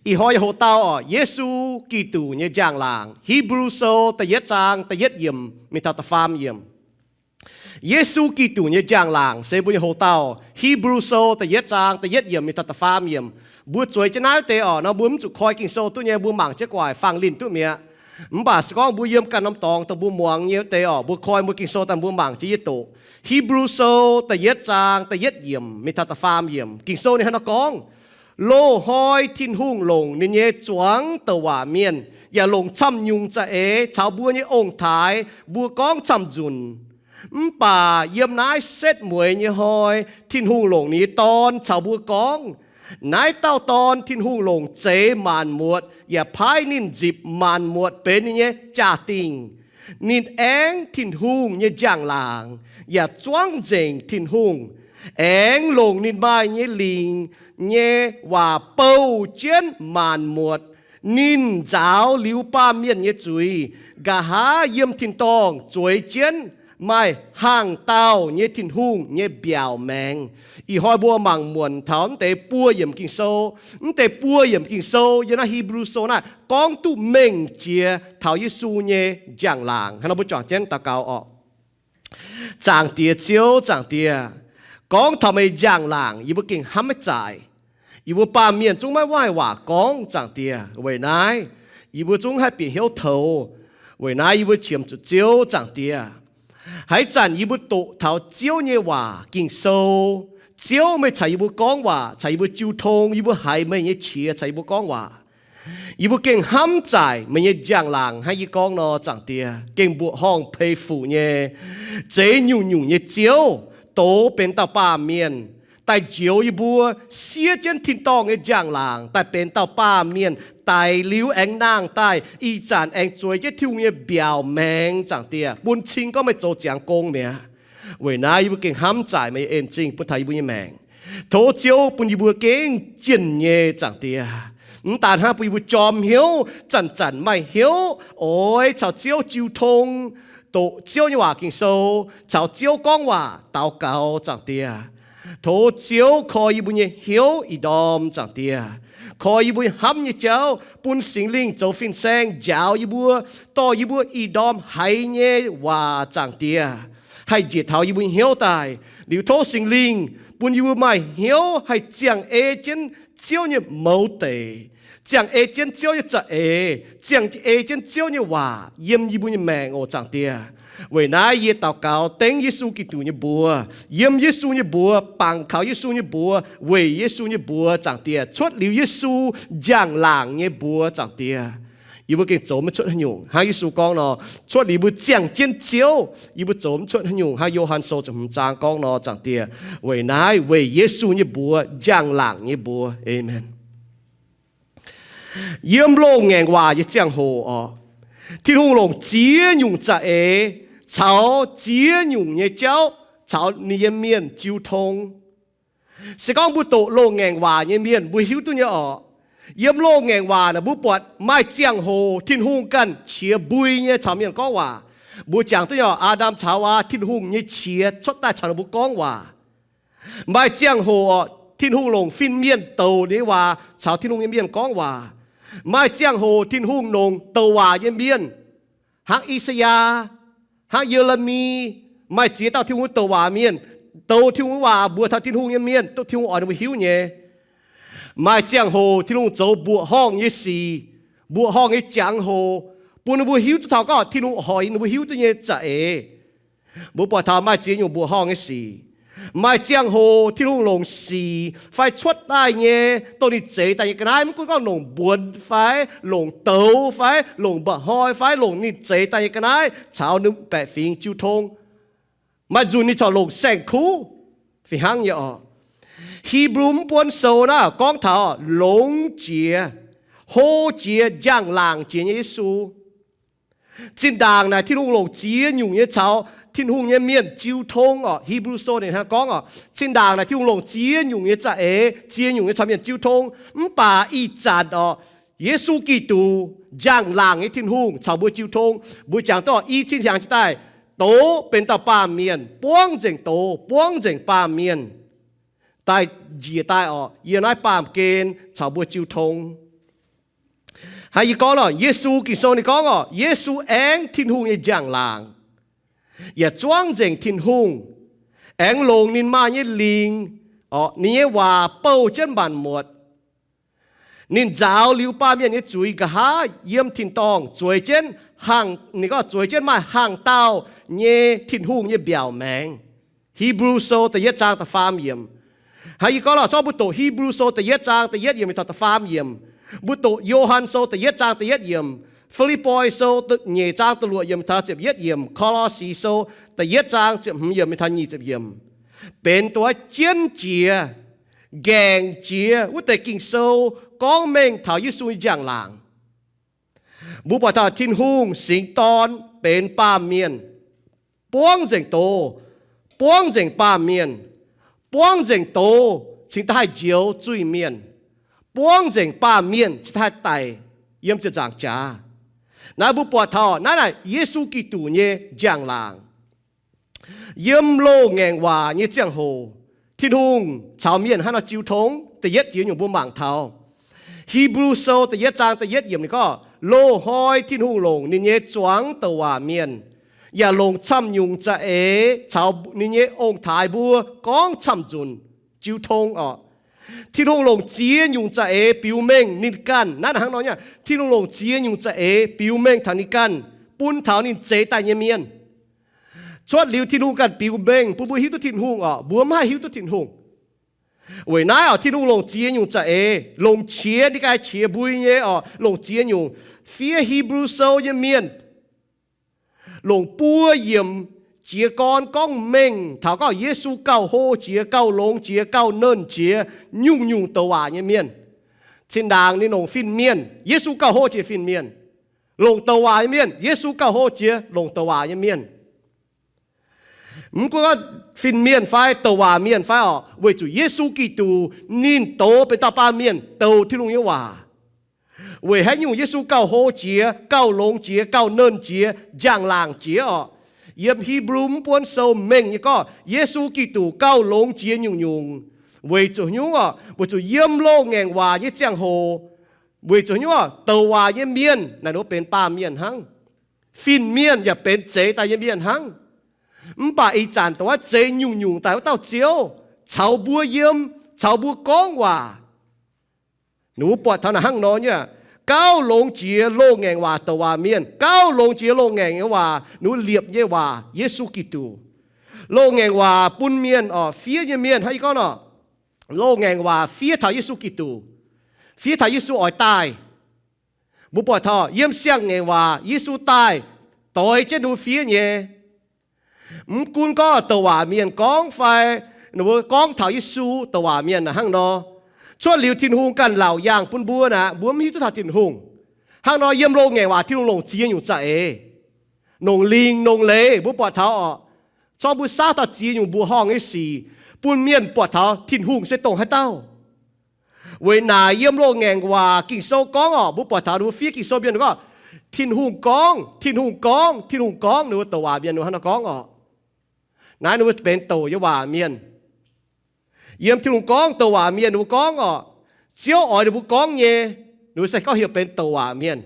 Ih hnoi yie hoc dauh oc, Yesu Giduc nyei njang-laangc. Hipv^lu Sou da'yietv zaang da'yietv yiemc mingh taux da'faam yiemc. Yesu Giduc nyei njang-laangc se mbuo nyei hoc dauh. Hipv^lu Sou da'yietv zaang da'yietv yiemc mingh taux da'faam yiemc. Mbuo zueiz jienv naaiv deix oc, nor mbuo mv zuqc koi Ging-Sou duqv nyei, mbuo mangc jienv gu'nguaaic fangx linh duqv mi'aqv. Mv baac se gorngv mbuo yiem ganh norm dorngx dongh mbuo muangx nyei wuov deix oc, mbuo koi mbuo Ging-Sou daaih mbuo mangc jienv yie doqc. Hipv^lu Sou da'yietv zaang da'yietv yiemc mingh taux da'faam yiemc. Ging-Sou ninh hnangv nor gorngv, Loz-hnoi Tin-Hungh longc ninh nyei zuangx douc waac mienh yaac longc camv-nyungc za'eix caux mbuo nyei ong-taaix mbuo gorngv camv-nzunc. Mv baac yiem naaiv setv mueiz nyei hnoi Tin-Hungh longc ninh nyei Dorn caux mbuo gorngv. Naaiv dauh Dorn Tin-Hungh longc zeix maanc muotc yaac paaiv ninh nzipc maanc muotc benx ninh nyei jaa-dingh. Ninh aengx Tin-Hungh nyei njang-laangc yaac zuangv nzengc Tin-Hungh, aengx longc ninh maaih nyei lingc nyei waac bouh jienv maanc muotc. Ninh nzaaux liuz baamh mienh nyei zuiz, nqa'haav yiem tin-dorngh zueiz jienv maaih hnaangx-daauh nyei Tin-Hungh nyei mbiaauc maengx. Ih hnoi mbuo mangc muonc taux mv deix buo yiemc Ging-Sou. Mv deix buo yiemc Ging-Sou yiem naaiv Hipv^lu Sou naaiv gorngv duqv mengh jiex taux Yesu nyei njang-laangc. Hnangv nor mbuo juangc jienv daux gaux oc. Zaangc Diex Ziouv, Zaangc Diex, gorngv taux meih njang-laangc yie mbuo gengh hnamv maiv zaaic. Yie mbuo baamh mienh zungv maiv maaih waac gorngv, Zaangc Diex. Weic naaiv yie mbuo zungv haih bieqc hnyouv toux. Weic naaiv yie mbuo qiemx zuqc Ziouv, Zaangc Diex. Haaix zanc yie mbuo doqc taux Ziouv nyei waac Ging-Sou, Ziouv meih caux yie mbuo gorngv waac, caux yie mbuo jiu tong, yie mbuo haiz meih nyei qiex caux yie mbuo gorngv waac, yie mbuo gengh hnamv zaaic meih nyei njang-laangc hnangv yie gorngv nor, Zaangc Diex, gengh mbuoqc horngh peix fuc nyei, zeix nyungc-nyungc nyei Ziouv, doz benx dauh baamh mienh daaih njoux yie mbuo, siev jienv tin-dorngh nyei njang-laangc daaih benx dauh baamh mienh, daic liuz aengx nangh daaih, ih zanc aengx zueiz jienv Tin-Hungh nyei mbiaauc maengx, Zaangc Diex, bun cing gorngv meih zoux ziangx gong mi'aqv. Weic naaiv yie mbuo gengh hnamv zaaic meih en zingh bun taux yie mbuo nyei maengc. Tov Ziouv bun yie mbuo gengh jienh nyei, Zaangc Diex. Mv daan hnangv, bun yie mbuo jorm hnyouv, zanc-zanc maaih hnyouv oix caux Ziouv jiu tong, doqc Ziouv nyei waac Ging-Sou, caux Ziouv gorngv waac daux gaux, Zaangc Diex. Tov Ziouv koi yie mbuo nyei hnyouv ih ndorm, Zaangc Diex. Koi yie mbuo hnamv nyei jauv, bun Singx Lingh zoux fin-saeng njaaux yie mbuo, dorh yie mbuo ih ndorm haiz nyei waac, Zaangc Diex, haih njiec taux yie mbuo nyei hnyouv daaih. Liuz tov Singx Lingh bun yie mbuo maaih hnyouv haih ziangh ei jienv Ziouv nyei mouz deic, ziangh ei jienv Ziouv nyei za'eix, ziangh ei jienv Ziouv nyei waac yiem yie mbuo nyei maengc oc, Zaangc Diex. Weic naaiv yie daux gaux dengv Yesu Giduc nyei mbuox, yiem Yesu nyei mbuox, bangc kaux Yesu nyei mbuox, weic Yesu nyei mbuox, Zaangc Diex, cuotv liuz Yesu njang-laangc nyei mbuox, Zaangc Diex, yie mbuo gengh zoux maiv cuotv haaix nyungc. Hnangv Yesu gorngv nor, cuotv liuz mbuo ziangh jienv Ziouv, yie mbuo zoux maiv cuotv haaix nyungc. Hnangv Yo^han Sou ziepc hmz zaang gorngv nor, Zaangc Diex. Weic naaiv, weic Yesu nyei mbuox, njang-laangc nyei mbuox. Aamen. Yiem loz-ngaengc waac nyei ziangh hoc oc, Tin-Hungh longc ziex nyungc za'eix caux ziex nyungc nyei jauv caux ninh nyei mienh jiu tong. Se gorngv mbuo doqc loz-ngaengc waac nyei mienh, mbuo hiuv duqv nyei oc. Yiem loz-ngaengc waac naaic mbuo buatc maaih ziangh hoc Tin-Hungh ganh qiex mbui nyei caux mienh gorngv waac. Mbuo jangx duqv nyei oc, Aa^ndam caux Haawaa, Tin-Hungh nyei qiex cuotv daaih caux ninh mbuo gorngv waac. Maaih ziangh hoc oc, Tin-Hungh longc fin-mienh douc ninh nyei waac caux Tin-Hungh nyei mienh gorngv waac. Maaih ziangh hoc Tin-Hungh longc douc waac nyei mienh, hnangv I^saa^yaa, hnangv Ye^le^mi, maaih ziex dauh Tin-Hungh douc waac mienh, douc Tin-Hungh waac mbuox taux Tin-Hungh nyei mienh, duqv Tin-Hungh oix ninh mbuo hiuv nyei. Maaih ziangh hoc Tin-Hungh zoux mbuoqc horngh nyei sic, mbuoqc horngh nyei jangx-hoc, bun ninh mbuo hiuv duqv taux gorngv Tin-Hungh hoic ninh mbuo hiuv duqv nyei za'eix. Mbuo buatc taux maaih ziex nyungc mbuoqc horngh nyei sic. Maaih ziangh hoc Tin-Hungh longc sic fai cuotv daaih nyei, dongh ninh zeix daaih nyei ga'naaiv, mv gunv gorngv longc mbuonx fai longc douz fai longc mba'hnoi fai longc ninh zeix daaih nyei ga'naaiv caux ninh baeqc fingx jiu tong. Maaih nzunc ninh corc longc saeng-kuv fih hnangv nyei oc. Hipv^lu mv buonv sou naaiv gorngv taux longx jiex, hlo jiex, njang-laangc jiex nyei Yesu. Zinh ndaangc naaic Tin-Hungh longc ziex nyungc nyei caux Tin-Hungh nyei mienh jiu tong oc. Hipv^lu Sou ninh hnangv gorngv oc, zinh ndaangc naaic Tin-Hungh longc ziex nyungc nyei za'eix, ziex nyungc nyei caux mienh jiu tong. Mv baac ih zanc oc, Yesu Giduc, njang-laangc nyei Tin-Hungh caux mbuo jiu tong. Mbuo jangx duqv oc, i cin hiaangx jiex daaih, doz benx dauh baamh mienh, buangv nzengc doz, buangv nzengc baamh mienh, daaih njiec daaih oc, yiem naaiv baamh gen caux mbuo jiu tong. Hnangv yie gorngv nor, Yesu, Ging-Sou ninh gorngv orqc, Yesu aengx Tin-Hungh nyei njang-laangc, yaac zuangv nzengc Tin-Hungh, aengx longc ninh maaih nyei lingc, orqc, ninh nyei waac bouh jienv maanc muotc. Ninh nzaaux liuz baamh mienh nyei zuiz nqa'haav yiem tin-dorngh zueiz jienv, ninh gorngv zueiz jienv maaih hnaangx daauh nyei Tin-Hungh nyei mbiaauc maengx. Hipv^lu Sou da'yietv zaang da'faam yiemc. Hnangv yie gorngv lorqc, zorqv mbuo doqc Hipv^lu Sou da'yietv zaang da'yietv yiemc mingh taux da'faam yiemc, mbuo doqc Yo^han Sou da'yietv zaang da'yietv yiemc, Fi^lipv^poi Sou nyeic zaang da'luoqc yiemc mingh taux ziepc yietv yiemc, Ko^lo^si Sou da'yietv zaang ziepc hmz yiemc mingh taux nyic ziepc yiemc, benx doix jienv jiex, nqaengc jiex wuov deix Ging-Sou gorngv mengh taux Yesu nyei njang-laangc. Mbuo buatc taux Tin-Hungh singx Dorn benx baamh mienh, buangv nzengc doz, buangv nzengc baamh mienh, buangv nzengc doz cingx daaih haih njoux zuiz-mienh, buangv nzengc baamh mienh cingx daaih haih daic yiem ziepc nzaangc jaax. Naaiv mbuo buatc taux naaiv naaic Yesu Giduc nyei njang-laangc. Yiem loz-ngaengc waac nyei ziangh hoc, Tin-Hungh caux mienh hnangv nor jiu tong. Da'yietv jiex nyungc mbuo mangc taux Hipv^lu Sou da'yietv zaang da'yietv yiemc ninh gorngv, loz-hnoi Tin-Hungh longc ninh nyei zuangx douc waac mienh, yaac longc camv nyungc za'eix caux ninh nyei ong-taaix mbuo gorngv camv nzunc, jiu tong orqc. Tin-Hungh longc ziex nyungc za'eix biux mengh ninh ganh. Naaiv hnangv nor nyei, Tin-Hungh longc ziex nyungc za'eix biux mengh taux ninh ganh, bun taux ninh zeix daaih nyei mienh. Cuotv liuz Tin-Hungh ganh biux mengh bun mbuo hiuv duqv Tin-Hungh orqc, mbuo mv haih hiuv duqv Tin-Hungh. Weic naaiv orqc, Tin-Hungh longc ziex nyungc za'eix, longc qiex, ninh ganh qiex mbui nyei orqc, longc ziex nyungc. Fiev Hipv^lu Sou nyei mienh longc buo yiemc jiez gorn gorngv mengh taux gorngv Yesu gauh hlo jiex, gauh longx jiex, gauh nernh jiex nyungc-nyungc douc waac nyei mienh. Zinh ndaangc ninh longc fin-mienh, Yesu gauh hlo jiex fin-mienh. Longc douc waac nyei mienh, Yesu gauh hlo jiex longc douc waac nyei mienh. Mv gunv fin-mienh fai douc waac mienh fai orqc, weic zuqc Yesu Giduc ninh douz benx dauh baamh mienh douc Tin-Hungh nyei waac. Weic haaix nyungc Yesu gauh hlo jiex, gauh longx jiex, gauh nernh jiex, njang-laangc jiex orqc? Yiem Hipv^lu mv buonv sou mengh nyei gorngv Yesu Giduc gauh longx jiex nyungc-nyungc. Weic zuqc nyungc orqc, weic zuqc yiem loz-ngaengc waac nyei ziangh hoc, weic zuqc nyungc orqc, douc waac nyei mienh naaic ninh mbuo benx baamh mienh hnangv. Fin-mienh yaac benx zeix daaih nyei mienh hnangv. Mv baac ih zanc dongh wuov zeix nyungc-nyungc daaih wuov dauh Ziouv caux mbuo yiem, caux mbuo gorngv waac. Ninh mbuo buatc taux naaic hnangv nor nyei, gauv longx jiex loz-ngaengc waac douc waac mienh, gauv longx jiex loz-ngaengc nyei waac, ninh mbuo liepc nyei waac Yesu Giduc. Loz-ngaengc waac bun mienh orqc, fiev nyei mienh hnangv yie gorngv nor, loz-ngaengc waac fiev taux Yesu Giduc, fiev taux Yesu oix daaih. Mbuo buatc taux yiem siang-ngaengc waac Yesu daaih doix jienv ninh mbuo fiev nyei. Mv gunv gorngv douc waac mienh gorngv fai ninh mbuo gorngv taux Yesu, douc waac mienh naaic hnangv nor, cuotv liuz Tin-Hungh ganh laauc yaangh bun mbuo naaic, mbuo mv hiuv duqv taux Tin-Hungh. Hnangv nor yiem loz-ngaengc waac Tin-Hungh longc ziex nyungc za'eix, longc lingc, longc leiz, mbuo buatc taux orqc. Zorqv mbuo saauv taux ziex nyungc mbuoqc horngh nyei sic bun mienh buatc taux Tin-Hungh se dongh haaix dauh. Weic naaic yiem loz-ngaengc waac Ging-Sou gorngv orqc, mbuo buatc taux ninh mbuo fiev Ging-Sou mienh gorngv, Tin-Hungh gorngv, Tin-Hungh gorngv, Tin-Hungh gorngv, ninh mbuo douc waac mienh ninh mbuo hnangv nor gorngv orqc. Naaiv ninh mbuo benx douc nyei waac mienh. Yiem Tin-Hungh gorngv douc waac mienh ninh mbuo gorngv orqc, Ziouv oix ninh mbuo gorngv nyei, ninh mbuo se gorngv heuc benx douc waac mienh.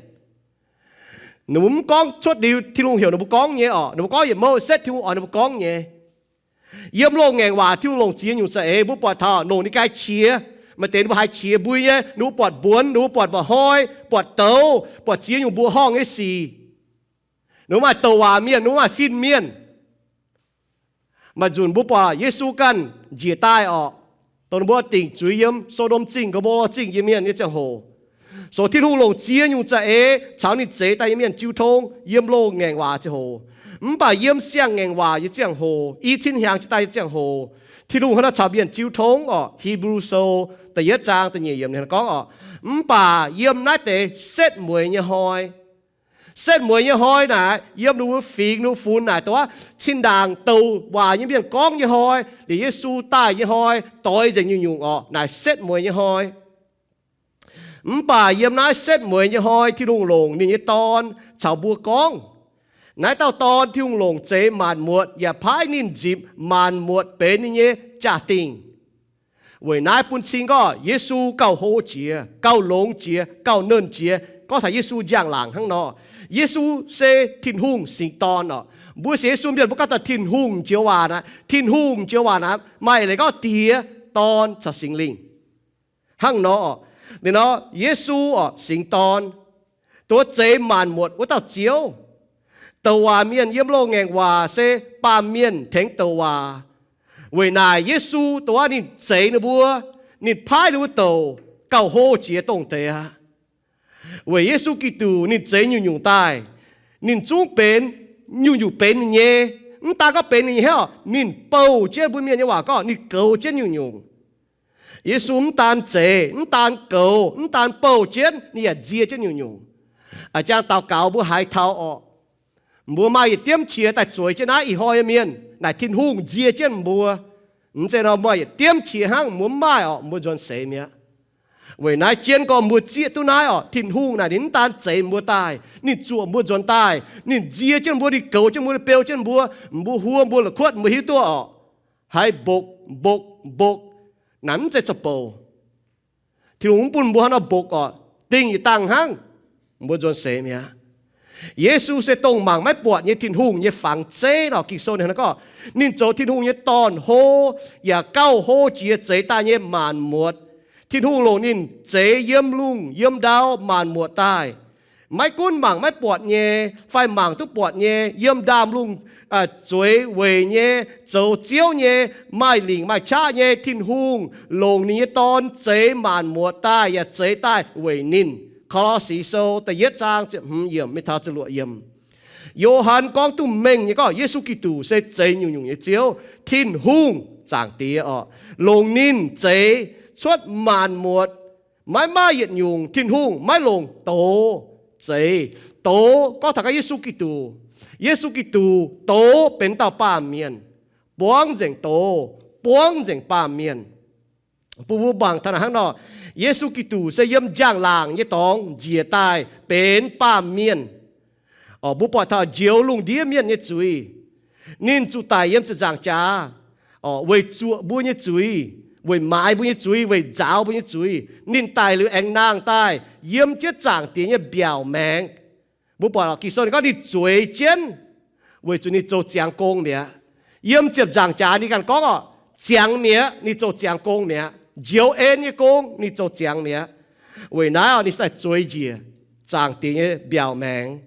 Ninh mbuo mv gorngv cuotv liuz Tin-Hungh heuc ninh mbuo gorngv nyei orqc, ninh mbuo gorngv yietc mouc setv Tin-Hungh oix ninh mbuo gorngv nyei. Yiem loz-ngaengc waac Tin-Hungh longc ziex nyungc za'eix, mbuo buatc taux longc ninh ganh qiex. Maaih deix ninh mbuo haiz qiex mbui nyei, ninh mbuo buatc mbuonx, ninh mbuo buatc mba'hnoi, buatc douz, buatc ziex nyungc mbuoqc horngh nyei sic. Ninh mbuo maaih douc waac mienh, ninh mbuo maaih fin-mienh. Maaih nzunc mbuo buatc Yesu ganh njiec daaih orqc, dongh ninh mbuo dingc zuiz yiem So^ndom Zingh, Go^mo^lo Zingh nyei mienh nyei ziangh hoc. So Tin-Hungh longc ziex nyungc za'eix caux ninh zeix daaih nyei mienh jiu tong yiem loz-ngaengc waac ziangh hoc. Mv baac yiem siang-ngaengc waac nyei ziangh hoc, i cin hnyangx jiex daaih nyei ziangh hoc, Tin-Hungh hnangv naaiv caux mienh jiu tong orqc. Hipv^lu Sou da'yietv zaang da'nyeic yiemc ninh gorngv orqc, mv baac yiem naaiv deix setv mueiz nyei hnoi, setv mueiz nyei hnoi naaic, yiem ninh mbuo fingx ninh mbuo funx naaic dongh wuov zinh ndaangc douc waac nyei mienh gorngv nyei hnoi, liuz Yesu daaih nyei hnoi, doix nzengc nyungc-nyungc orqc, naaic setv mueiz nyei hnoi. Mv baac yiem naaiv setv mueiz nyei hnoi Tin-Hungh longc ninh nyei Dorn caux mbuo gorngv. Naaiv dauh Dorn Tin-Hungh longc zeix maanc muotc yaac paaiv ninh nzipc maanc muotc benx ninh nyei jaa-dingh. Weic naaiv bun cing gorngv Yesu gauh hlo jiex, gauh longx jiex, gauh nernh jiex. Gorngv taux Yesu njang-laangc hnangv nor, Yesu se Tin-Hungh singx dorn orqc. Mbuo sienx Yesu mienh mbuo gorngv taux Tin-Hungh joux waac naaic, Tin-Hungh joux waac naaic maaih leiz gorngv Diex, Dorn caux Singx Lingh. Hnangv nor, ninh nor Yesu orqc, singx dorn, dongh zeix maanc muotc wuov dauh Ziouv. Douc waac mienh yiem loz-ngaengc waac se baamh mienh tengx douc waac. Weic naaic Yesu dongh wuov ninh zeix ninh mbuo, ninh paaiv ninh mbuo douc gauh hlo jiex dongh deix aqv. Weic Yesu Giduc ninh zeix nyungc-nyungc daaih, ninh zungv benx nyungc-nyungc benx ninh nyei. Mv daan gorngv benx ninh nyei hnangv, ninh bouh jienv, mbuo mienh nyei waac gorngv ninh goux jienv nyungc-nyungc. Yesu mv daan zeix, mv daan goux, mv daan bouh jienv, ninh yaac nzie jienv nyungc-nyungc. A'jang daux gaux mbuo haiz taux orqc, mbuo maaih yietc diemv qiex daaih zueiz jienv naaiv ih hnoi nyei mienh, naaic Tin-Hungh nzie jienv mbuo. Mv zeiz nor maaih yietc diemv qiex hnangv, mbuo mv maaih orqc, mbuo nzuonx seix mi'aqv. Weic naaiv jienv gorngv mbuo zieqv duqv naaiv orqc, Tin-Hungh naaic ninh mv daan zeix mbuo daaih, ninh zuoqc mbuo nzuonx daaih, ninh nzie jienv mbuo, ninh goux jienv mbuo, ninh beu jienv mbuo, mbuo huo mbuo la'kuotv mbuo hiuv duqv orqc, haiz mbokc mbokc mbokc, naaic mv zeiz zoux bouc. Tin-Hungh mv bun mbuo hnangv nor mbokc orqc, dingh yietc dangh hnangv, mbuo nzuonx seix mi'aqv. Yesu se dongh mangc maiv buatc nyei Tin-Hungh nyei fangx zeiv nor. Ging-Sou ninh gorngv, ninh zoux Tin-Hungh nyei dorn-hlo, yaac gauh hlo jiex zeix daaih nyei maanc muotc. Tin-Hungh longc ninh zeix yiem lungh yiem ndau maanc muotc daaih. Maiv gunv mangc maiv buatc nyei fai mangc duqv buatc nyei, yiem ndaamv-lungh zueiz weic nyei, zoux ziouv nyei, maaih lingc maaih qaqv nyei Tin-Hungh longc ninh nyei Dorn zeix maanc muotc daaih, yaac zeix daaih weic ninh. Ko^lo^si Sou da'yietv zaang ziepc hmz yiemc mingh taux ziepc luoqc yiemc. Yo^han gorngv duqv mengh nyei gorngv Yesu Giduc se zeix nyungc-nyungc nyei Ziouv, Tin-Hungh Zaangc Diex orqc, longc ninh zeix cuotv maanc muotc. Maiv maaih yietc nyungc Tin-Hungh maiv longc doz zeix. Doz gorngv taux ganh Yesu Giduc. Yesu Giduc doz benx dauh baamh mienh, buangv nzengc doz, buangv nzengc baamh mienh. Bun mbuo mangc taux naaic hnangv nor, Yesu Giduc se yiem njang-laangc nyei dorngx njiec daaih benx baamh mienh. Mbuo buatc taux njoux lungh ndiev mienh nyei zuiz, ninh zuqc daic yiem ziepc nzaangc jaax weic zuoqc mbuo nyei zuiz, weic maaiz mbuo nyei zuiz, weic nzaaux mbuo nyei zuiz. Ninh daic liuz aengx nangh daaih yiem jienv Zaangc Diex nyei mbiaauc maengx. Mbuo buatc Ging-Sou ninh gorngv ninh zueiz jienv weic zuqc ninh zoux ziangx gong mi'aqv. Yiem ziepc nzaangc jaax ninh ganh gorngv orqc, ziangx mi'aqv, ninh zoux ziangx gong mi'aqv. Njoux en nyei gong ninh zoux ziangx mi'aqv. Weic naaiv orqc ninh daaih zueiz njiec Zaangc Diex nyei mbiaauc maengx.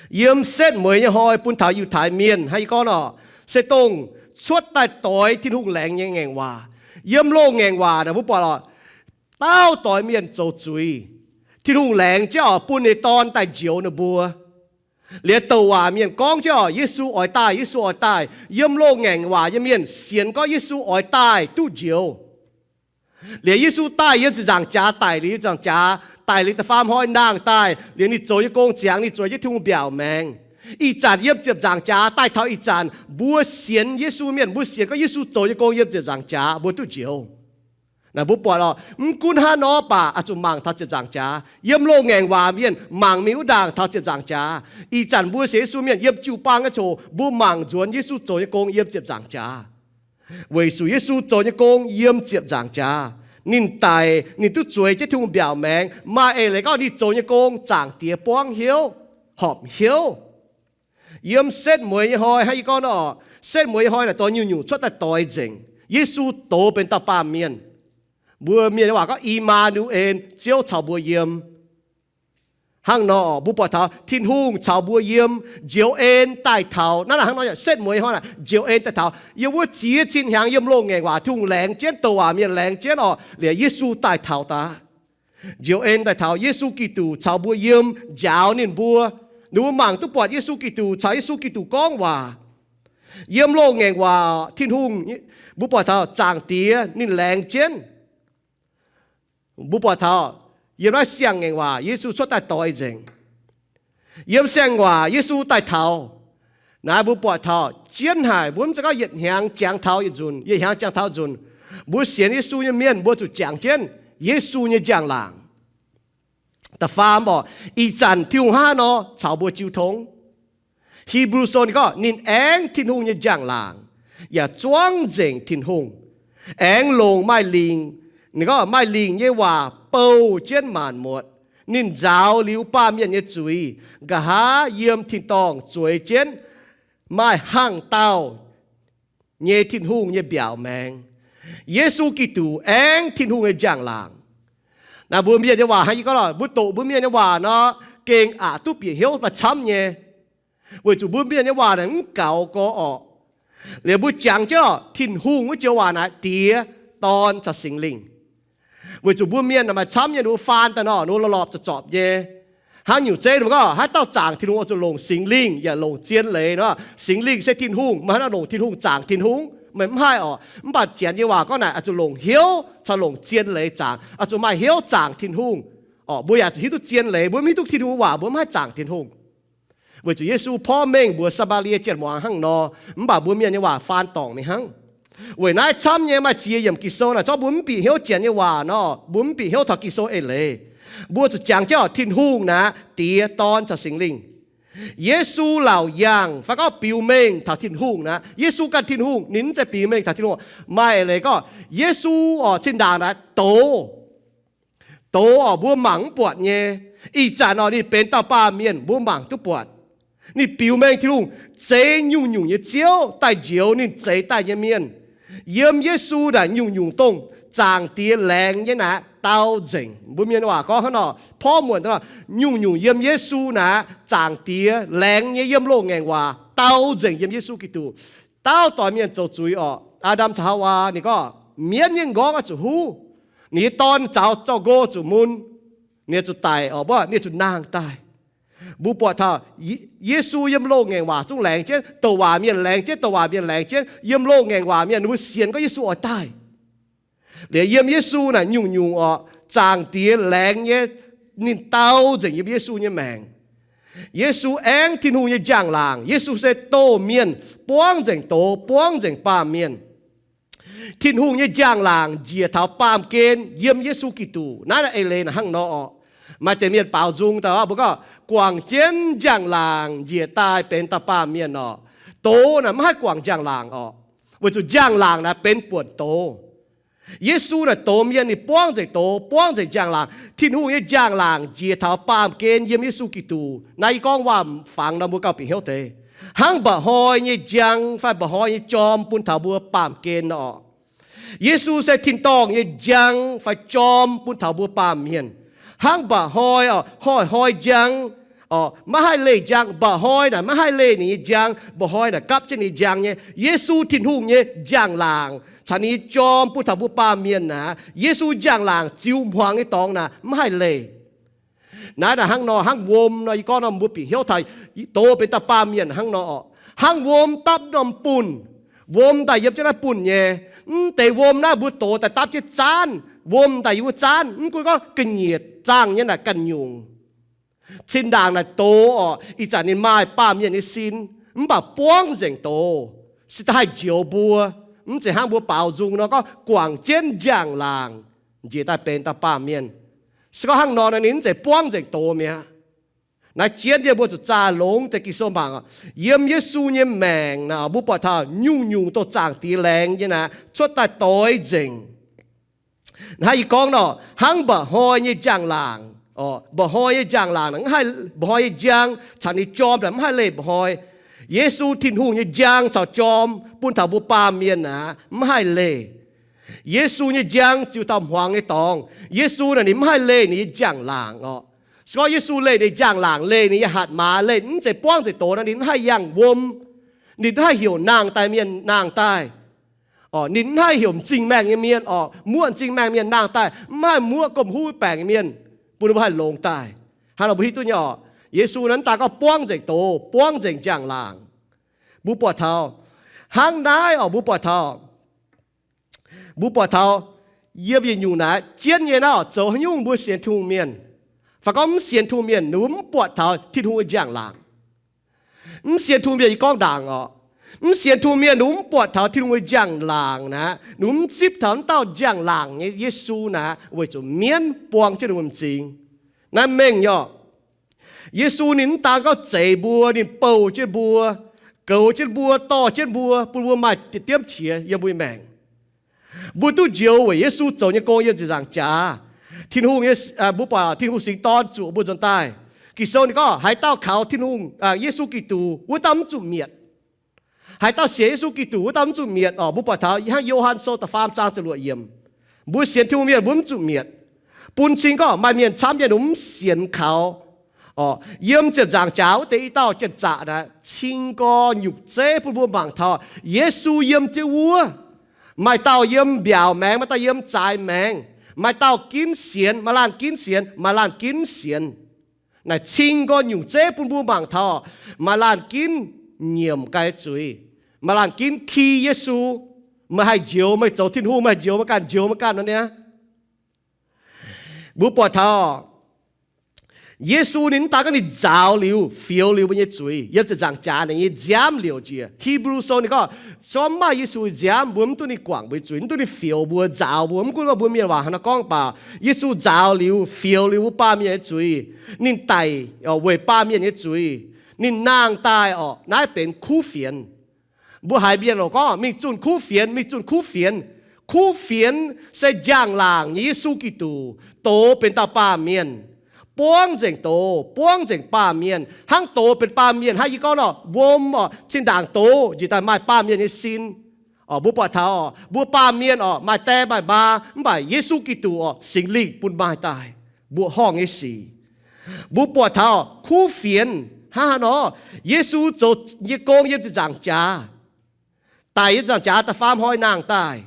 Yiem setv mueiz nyei hnoi bun taux Yiutai Mienh hnangv yie gorngv orqc, se dongh cuotv daaih doix Tin-Hungh laengz nyei ngaengc waac. Yiem loz-ngaengc waac naaic mbuo buatc orqc, dauh doix mienh zoux zuiz, Tin-Hungh laengz jienv orqc bun ninh Dorn daaih njoux ninh mbuo. Liuz douc waac mienh gorngv jienv orqc, Yesu oix daaih, Yesu oix daaih. Yiem loz-ngaengc waac nyei mienh sienx gorngv Yesu oix daaih duqv njoux. Liuz Yesu daaih yiem ziepc nzaangc jaax, daic liuz ziepc nzaangc jaax, daic liuz da'faam hnoi nangh daaih, liuz ninh zoux nyei gong ziangx, ninh zueiz jienv Tin-Hungh mbiaauc maengx. Ih zanc yiem ziepc nzaangc jaax daaih taux ih zanc, mbuo sienx Yesu mienh, mbuo sienx gorngv Yesu zoux nyei gong yiem ziepc nzaangc jaax, mbuo duqv njoux. Naaic mbuo buatc orqc, mv gunv hnangv nor baac oix zuqc mangc taux ziepc nzaangc jaax. Yiem loz-ngaengc waac mienh mangc mingh wuov ndaangc taux ziepc nzaangc jaax. Ih zanc mbuo sienx Yesu mienh yiem jiu-baang nyei coc, mbuo mangc nzuonx Yesu zoux nyei gong yiem ziepc nzaangc jaax. Weic zuqc Yesu zoux nyei gong yiem ziepc nzaangc jaax, ninh daic, ninh duqv zueiz jienv Tin-Hungh mbiaauc maengx, maaih eix leiz gorngv ninh zoux nyei gong Zaangc Diex buangv hnyouv, horpc hnyouv. Yiem setv mueiz nyei hnoi hnangv yie gorngv nor orqc, setv mueiz nyei hnoi naaic dorh nyungc-nyungc cuotv daaih doix nzengc. Yesu doz benx dauh baamh mienh. Mbuo mienh nyei waac gorngv I^maa^nu^en, Ziouv caux mbuo yiem. Hnangv nor orqc, mbuo buatc taux Tin-Hungh caux mbuo yiem, njoux en daaih taux. Naaiv hnangv nor setv mueiz hnoi naaic njoux en daaih taux. Yiem wuov ziex cin hnyangx yiem loz-ngaengc waac Tin-Hungh laengz jienv, douc waac mienh laengz jienv orqc, liuz Yesu daaih taux daaih. Njoux en daaih taux, Yesu Giduc caux mbuo yiem, njaaux ninh mbuo. Ninh mbuo mangc duqv buatc Yesu Giduc, caux Yesu Giduc gorngv waac. Yiem loz-ngaengc waac Tin-Hungh, mbuo buatc taux Zaangc Diex ninh laengz jienv. Mbuo buatc taux yiem naaiv siang-ngaengc waac Yesu cuotv daaih doix nzengc. Yiem siang-ngaengc waac Yesu daaih taux. Naaiv mbuo buatc taux jienv haic, mbuo mv zeiz gorngv yietc hnyangx jangx taux yietc nzunc, yietc hnyangx jangx taux nzunc. Mbuo sienx Yesu nyei mienh mbuo zuqc jangx jienv Yesu nyei njang-laangc. Da'faam orqc, ih zanc Tin-Hungh hnangv nor caux mbuo jiu tong. Hipv^lu Sou ninh gorngv ninh aengv Tin-Hungh nyei njang-laangc, yaac zuangv nzengc Tin-Hungh. aengx longc maaih lingc, ninh gorngv maaih lingc nyei waac bouh jienv maanc muotc. Ninh nzaaux liuz baamh mienh nyei zuiz, nqa'haav yiem tin-dorngh zueiz jienv maaih hangh dauh nyei Tin-Hungh nyei mbiaauc maengx. Yesu Giduc aengx Tin-Hungh nyei njang-laangc. Naaiv mbuo mienh nyei waac hnangv yie gorngv lorqc, mbuo doqc mbuo mienh nyei waac nor, gengh aqc duqv bieqc hnyouv maaih camv nyei, weic zuqc mbuo mienh nyei waac naaic mv gaux gorx orqc. Liuz mbuo jangx jienv Tin-Hungh wuov joux waac naaic Diex, Dorn caux Singx Lingh. Weic zuqc mbuo mienh maaih camv nyei, ninh mbuo faan daaih nor, ninh mbuo lorpc lorpc zorpc zorpc nyei. Hnangv nyungc zeiv ninh mbuo gorngv haaix dauh zaangc Tin-Hungh oix zuqc longc Singx Lingh yaac longc zien leiz nor. Singx Lingh se Tin-Hungh, meih hnangv naaiv longc Tin-Hungh zaangc Tin-Hungh, meih mv haih orqc. Mv baac Janx nyei waac gorngv naaic oix zuqc longc hnyouv caux longc zien leiz zaangc, oix zuqc maaih hnyouv zaangc Tin-Hungh. Orqc, mbuo yaac zuqc hiuv duqv zien leiz, mbuo mv hiuv duqv Tin-Hungh waac mbuo mv haih zaangc Tin-Hungh. Weic zuqc Yesu porv mengh mbuox Saa^mbaa^lie Janx muangx hnangv nor, mv baac mbuo mienh nyei waac faan dorngc ninh hnangv. Weic naaiv camv nyei maaih ziex yiemc Ging-Sou naaic zorqv mbuo mv bieqc hnyouv Janx nyei waac nor, mbuo mv bieqc hnyouv taux Ging-Sou eix leiz. Mbuo zuqc jangx jienv Tin-Hungh naaic Diex, Dorn caux Singx Lingh. Yesu laauc yaangh fai gorngv biux mengh taux Tin-Hungh naaic, Yesu ganh Tin-Hungh, ninh mv zeiz biux mengh taux Tin-Hungh. Maaih eix leiz gorngv Yesu orqc, zinh ndaangc naaic doz, doz orqc, mbuo mangc mv buatc nyei. Ih zanc orqc, ninh benx dauh baamh mienh, mbuo mangc duqv buatc. Ninh biux mengh Tin-Hungh, zeix nyungc-nyungc nyei ziouv daaih njoux ninh zeix daaih nyei mienh. Yiem Yesu naaic nyungc-nyungc dongh Zaangc Diex laengz nyei naaic dau nzengc. Mbuo mienh waac gorngv hnangv nor, porv muonc, nyungc-nyungc yiem Yesu naaic Zaangc Diex laengz nyei yiem loz-ngaengc waac dau nzengc yiem Yesu Giduc. Dauh doix mienh zoux zuiz orqc, Aa^ndam caux Haawaa, ninh gorngv mienv nyei m'nqorngv oix zuqc huv, ninh nyei dorn zaux zorqv nqo zuqc mun, ninh zuqc daic orqc, mbuo ninh zuqc nangh daaih. Mbuo buatc taux Ye-, Yesu yiem loz-ngaengc waac zungv laengz jienv douc waac mienh, laengz jienv douc waac mienh, laengz jienv yiem loz-ngaengc waac mienh, ninh mbuo sienx gorngv Yesu oix daaih. Liuz yiem Yesu naaic nyungc-nyungc orqc, Zaangc Diex laengz nyei, ninh dau nzengc yiem Yesu nyei maengc. Yesu aengv Tin-Hungh nyei njang-laangc. Yesu se doh mienh, buangv nzengc doz, buangv nzengc baamh mienh. Tin-Hungh nyei njang-laangc njiec taux baamh gen yiem Yesu Giduc. Naaiv eix leiz naaic hnangv nor orqc. Maaih deix mienh baaux nzung daaih mbuo gorngv guangc jienv njang-laangc njiec daaih benx dauh baamh mienh orqc. Doz naaic maiv haih guangc njang-laangc orqc, weic zuqc njang-laangc naaic benx buonc doz. Yesu naaic doz mienh, ninh buangv nzengc doz, buangv nzengc njang-laangc. Tin-Hungh nyei njang-laangc njiec taux baamh gen yiem Yesu Giduc. Naaiv yie gorngv waac-fangx nor mbuo gauh bieqc hnyouv deix. Hnangv mba'hnoi nyei njang fai mba'hnoi nyei jorm bun taux mbuo baamh gen orqc. Yesu se tin-dorngh nyei njang fai jorm bun taux mbuo baamh mienh. Hnangv mba'hnoi orqc, hnoi-hnoi njang orqc, maiv haih leih njang. Mba'hnoi naaic maiv haih leih ninh nyei njang. Mba'hnoi naaic gapv jienv ninh nyei njang nyei. Yesu Tin-Hungh nyei njang-laangc caux ninh nyei jorm bun taux mbuo baamh mienh naaic, Yesu njang-laangc ziux hmuangx nyei dorngx naaic maiv haih leih. Naaiv naaic hnangv nor, hnangv wuom nor, yie gorngv nor mbuo bieqc hnyouv taux doz benx dauh baamh mienh hnangv nor orqc. Hnangv wuom dapv norm bunh, wuom daaih yiem jienv naaiv bunh nyei. Mv deix wuom naaiv mbuo doz daaih dapv jienv zaanv, wuom daaih yiem wuov zaanv, mv gunv gorngv ga'nyiec zaangh nyei naaic ganh nyungc. Cin-ndaangc naaic doz orqc, ih zanc ninh maaih baamh mienh nyei sin, mv baac buangv nzengc doz, se da'haih njoux mbuo. Mv zeiz hnangv mbuo baaux nzung nor gorngv guangc jienv njang-laangc njiec daaih benx dauh baamh mienh. Se gorngv hnangv nor, ninh mv zeiz buangv nzengc doz mi'aqv. Naaiv jienv yie mbuo zuqc zaah longx deix Ging-Sou mangc orqc. Yiem Yesu nyei maengc naaic, mbuo buatc taux nyungc-nyungc dongh Zaangc Diex laengz nyei naaic cuotv daaih doix nzengc. Hnangv yie gorngv nor, hnangv mba'hnoi nyei njang-laangc orqc, mba'hnoi nyei njang-laangc naaic mv haih, mba'hnoi nyei njang caux ninh jorm naaic mv haih leih mba'hnoi. Yesu Tin-Hungh nyei njang caux jorm bun taux mbuo baamh mienh naaic mv haih leih. Yesu nyei njang ziux taux hmuangx nyei dorngx. Yesu naaic ninh mv haih leih ninh nyei njang-laangc orqc. Se gorngv Yesu leih ninh njang-laangc, leih ninh nyei hatc maaz, leih mv zeiz buangv nzengc doz nor, ninh mv haih yangh wuom. Ninh mv haih heuc nangh daaih mienh nangh daaih. Orqc, ninh mv haih heuc m'zing maengh nyei mienh orqc, muoqv m'zing maengh mienh nangh daaih, mv haih muoqv gomh huv baengc nyei mienh, bun ninh mbuo haih longx daaih. Hnangv nor mbuo hiuv duqv nyei orqc, Yesu naaiv daaih gorngv buangv nzengc doz, buangv nzengc njang-laangc. Mbuo buatc taux hnangv naaiv orqc, mbuo buatc taux, mbuo buatc taux yiem yietc nyungc naaiv jienv nyei naaiv orqc, zoux haaix nyungc mbuo sienx Tin-Hungh mienh, fai gorngv mv sienx Tin-Hungh mienh, ninh mbuo mv buatc taux Tin-Hungh nyei njang-laangc. Mv sienx Tin-Hungh mienh, yie gorngv ndaangc orqc, mv sienx Tin-Hungh mienh ninh mv buatc taux Tin-Hungh nyei njang-laangc naaic, ninh mv zipv taux naaiv dauh njang-laangc nyei Yesu naaic, weic zuqc mienv buang jienv ninh mbuo m'zing. Naaiv mengh nyei orqc. Yesu ninh mv daan gorngv zeix mbuo, ninh bouh jienv mbuo, goux jienv mbuo, dorh jienv mbuo, bun mbuo maaih diemv qiex yiem mbuo nyei maengc. Mbuo duqv njoux weic Yesu zoux nyei gong yiem ziepc nzaangc jaax. Tin-Hungh nyei, mbuo buatc Tin-Hungh Singx Dorn zuoqc mbuo nzuonx daaih. Ging-Sou ninh gorngv, haaix dauh kaux Tin-Hungh, Yesu Giduc, wuov dauh mv zuqc mietc. Haaix dauh sienx Yesu Giduc, wuov dauh mv zuqc mietc orqc. Mbuo buatc taux hnangv Yo^han Sou da'faam zaang ziepc luoqc yiemc, mbuo sienx Tin-Hungh mienh mbuo mv zuqc mietc. Bun cing gorngv maaih mienh camv nyei ninh mv sienx kaux. Yiem ziepc nzaangc jaax wuov deix i dauh janx-zaqc naaic cing gorn nyungc zeiv bun mbuo mangc taux Yesu yiem jienv wuov. Maaih dauh yiem mbiaauc maengx, maaih dauh yiem zaaix maengx, maaih dauh ginv sienx, maaih laanh ginv sienx, maaih laanh ginv sienx. Naaic cing gorn nyungc zeiv bun mbuo mangc taux maaih laanh ginv nyiemc ganh zuiz, maaih laanh ginv ki Yesu. Meih haih njoux meih zoux Tin-Hungh, meih haih njoux meih ganh, njoux meih ganh nor niaa. Mbuo buatc taux Yesu ninh mv daan gorngv ninh nzaaux liuz, fioux liuz mbuo nyei zuiz. Yiem ziepc nzaangc jaax ninh nyei nziaamv liouc njiec. Hipv^lu Sou ninh gorngv, se gorngv mv maaih Yesu nziaamv, mbuo mv duqv ninh guangc mbuo nyei zuiz, mv duqv ninh fioux mbuo, nzaaux mbuo. Mv gunv mbuo mienh waac hnangv nor gorngv baac, Yesu nzaaux liuz, fioux liuz mbuo baamh mienh nyei zuiz. Ninh daic weic baamh mienh nyei zuiz. Ninh nangh daaih orqc, naaiv benx kuv fienx. Mbuo haiz mienh lorqc gorngv mingh zunh kuv fienx, mingh zunh kuv fienx. Kuv fienx se njang-laangc nyei Yesu Giduc dox benx dauh baamh mienh, buangv nzengc doz, buangv nzengc baamh mienh, hnangv doz benx baamh mienh hnangv yie gorngv nor, wuom orqc, zinh ndaangc doz njiec daaih maaih baamh mienh nyei sin. Mbuo buatc taux mbuo baamh mienh orqc, maaih die maaih maa, mv baac Yesu Giduc orqc, Singx Lingh bun maaih daaih mbuoqc horngh nyei sic. Mbuo buatc taux kuv fienx hnangv haaix nor, Yesu zoux nyei gong yiem ziepc nzaangc jaax, daic yiem ziepc nzaangc jaax da'faam hnoi nangh daaih,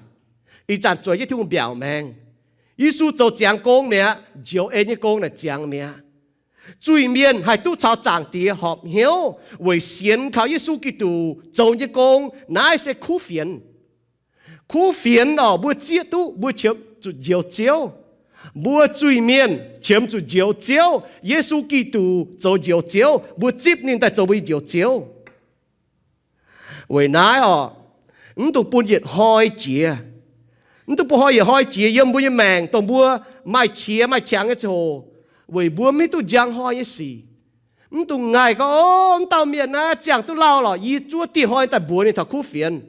ih zanc zueiz jienv Tin-Hungh mbiaauc maengx. Yesu zoux ziangx gong mi'aqv, njoux en nyei gong naaic ziangx mi'aqv. Zuiz-mienh haih duqv caux Zaangc Diex horpc hnyouv weic sienx kaux Yesu Giduc zoux nyei gong. Naaiv se kuv fienx. Kuv fienx orqc, mbuo zieqv duqv mbuo qiemx zuqc njoux Ziouv. Mbuo zuiz-mienh qiemx zuqc njoux Ziouv. Yesu Giduc zoux njoux Ziouv. Mbuo zipv ninh daaih zoux mbuo nyei njoux Ziouv. Weic naaiv orqc, mv dungx bun yietc hnoi jiex. Mv dungx bun hnoi yietc hnoi jiex yiem mbuo nyei maengc, dongh mbuo maaih qiex maaih qangx nyei ziangh hoc, weic mbuo mv hiuv duqv njang hnoi nyei sic. Mv dungx ngaih gorngv, O, mv dauh mienh naaiv ziangh duqv lauh lorqc, yie zuov dieh hnoi daaih mbuox ninh taux kuv fienx.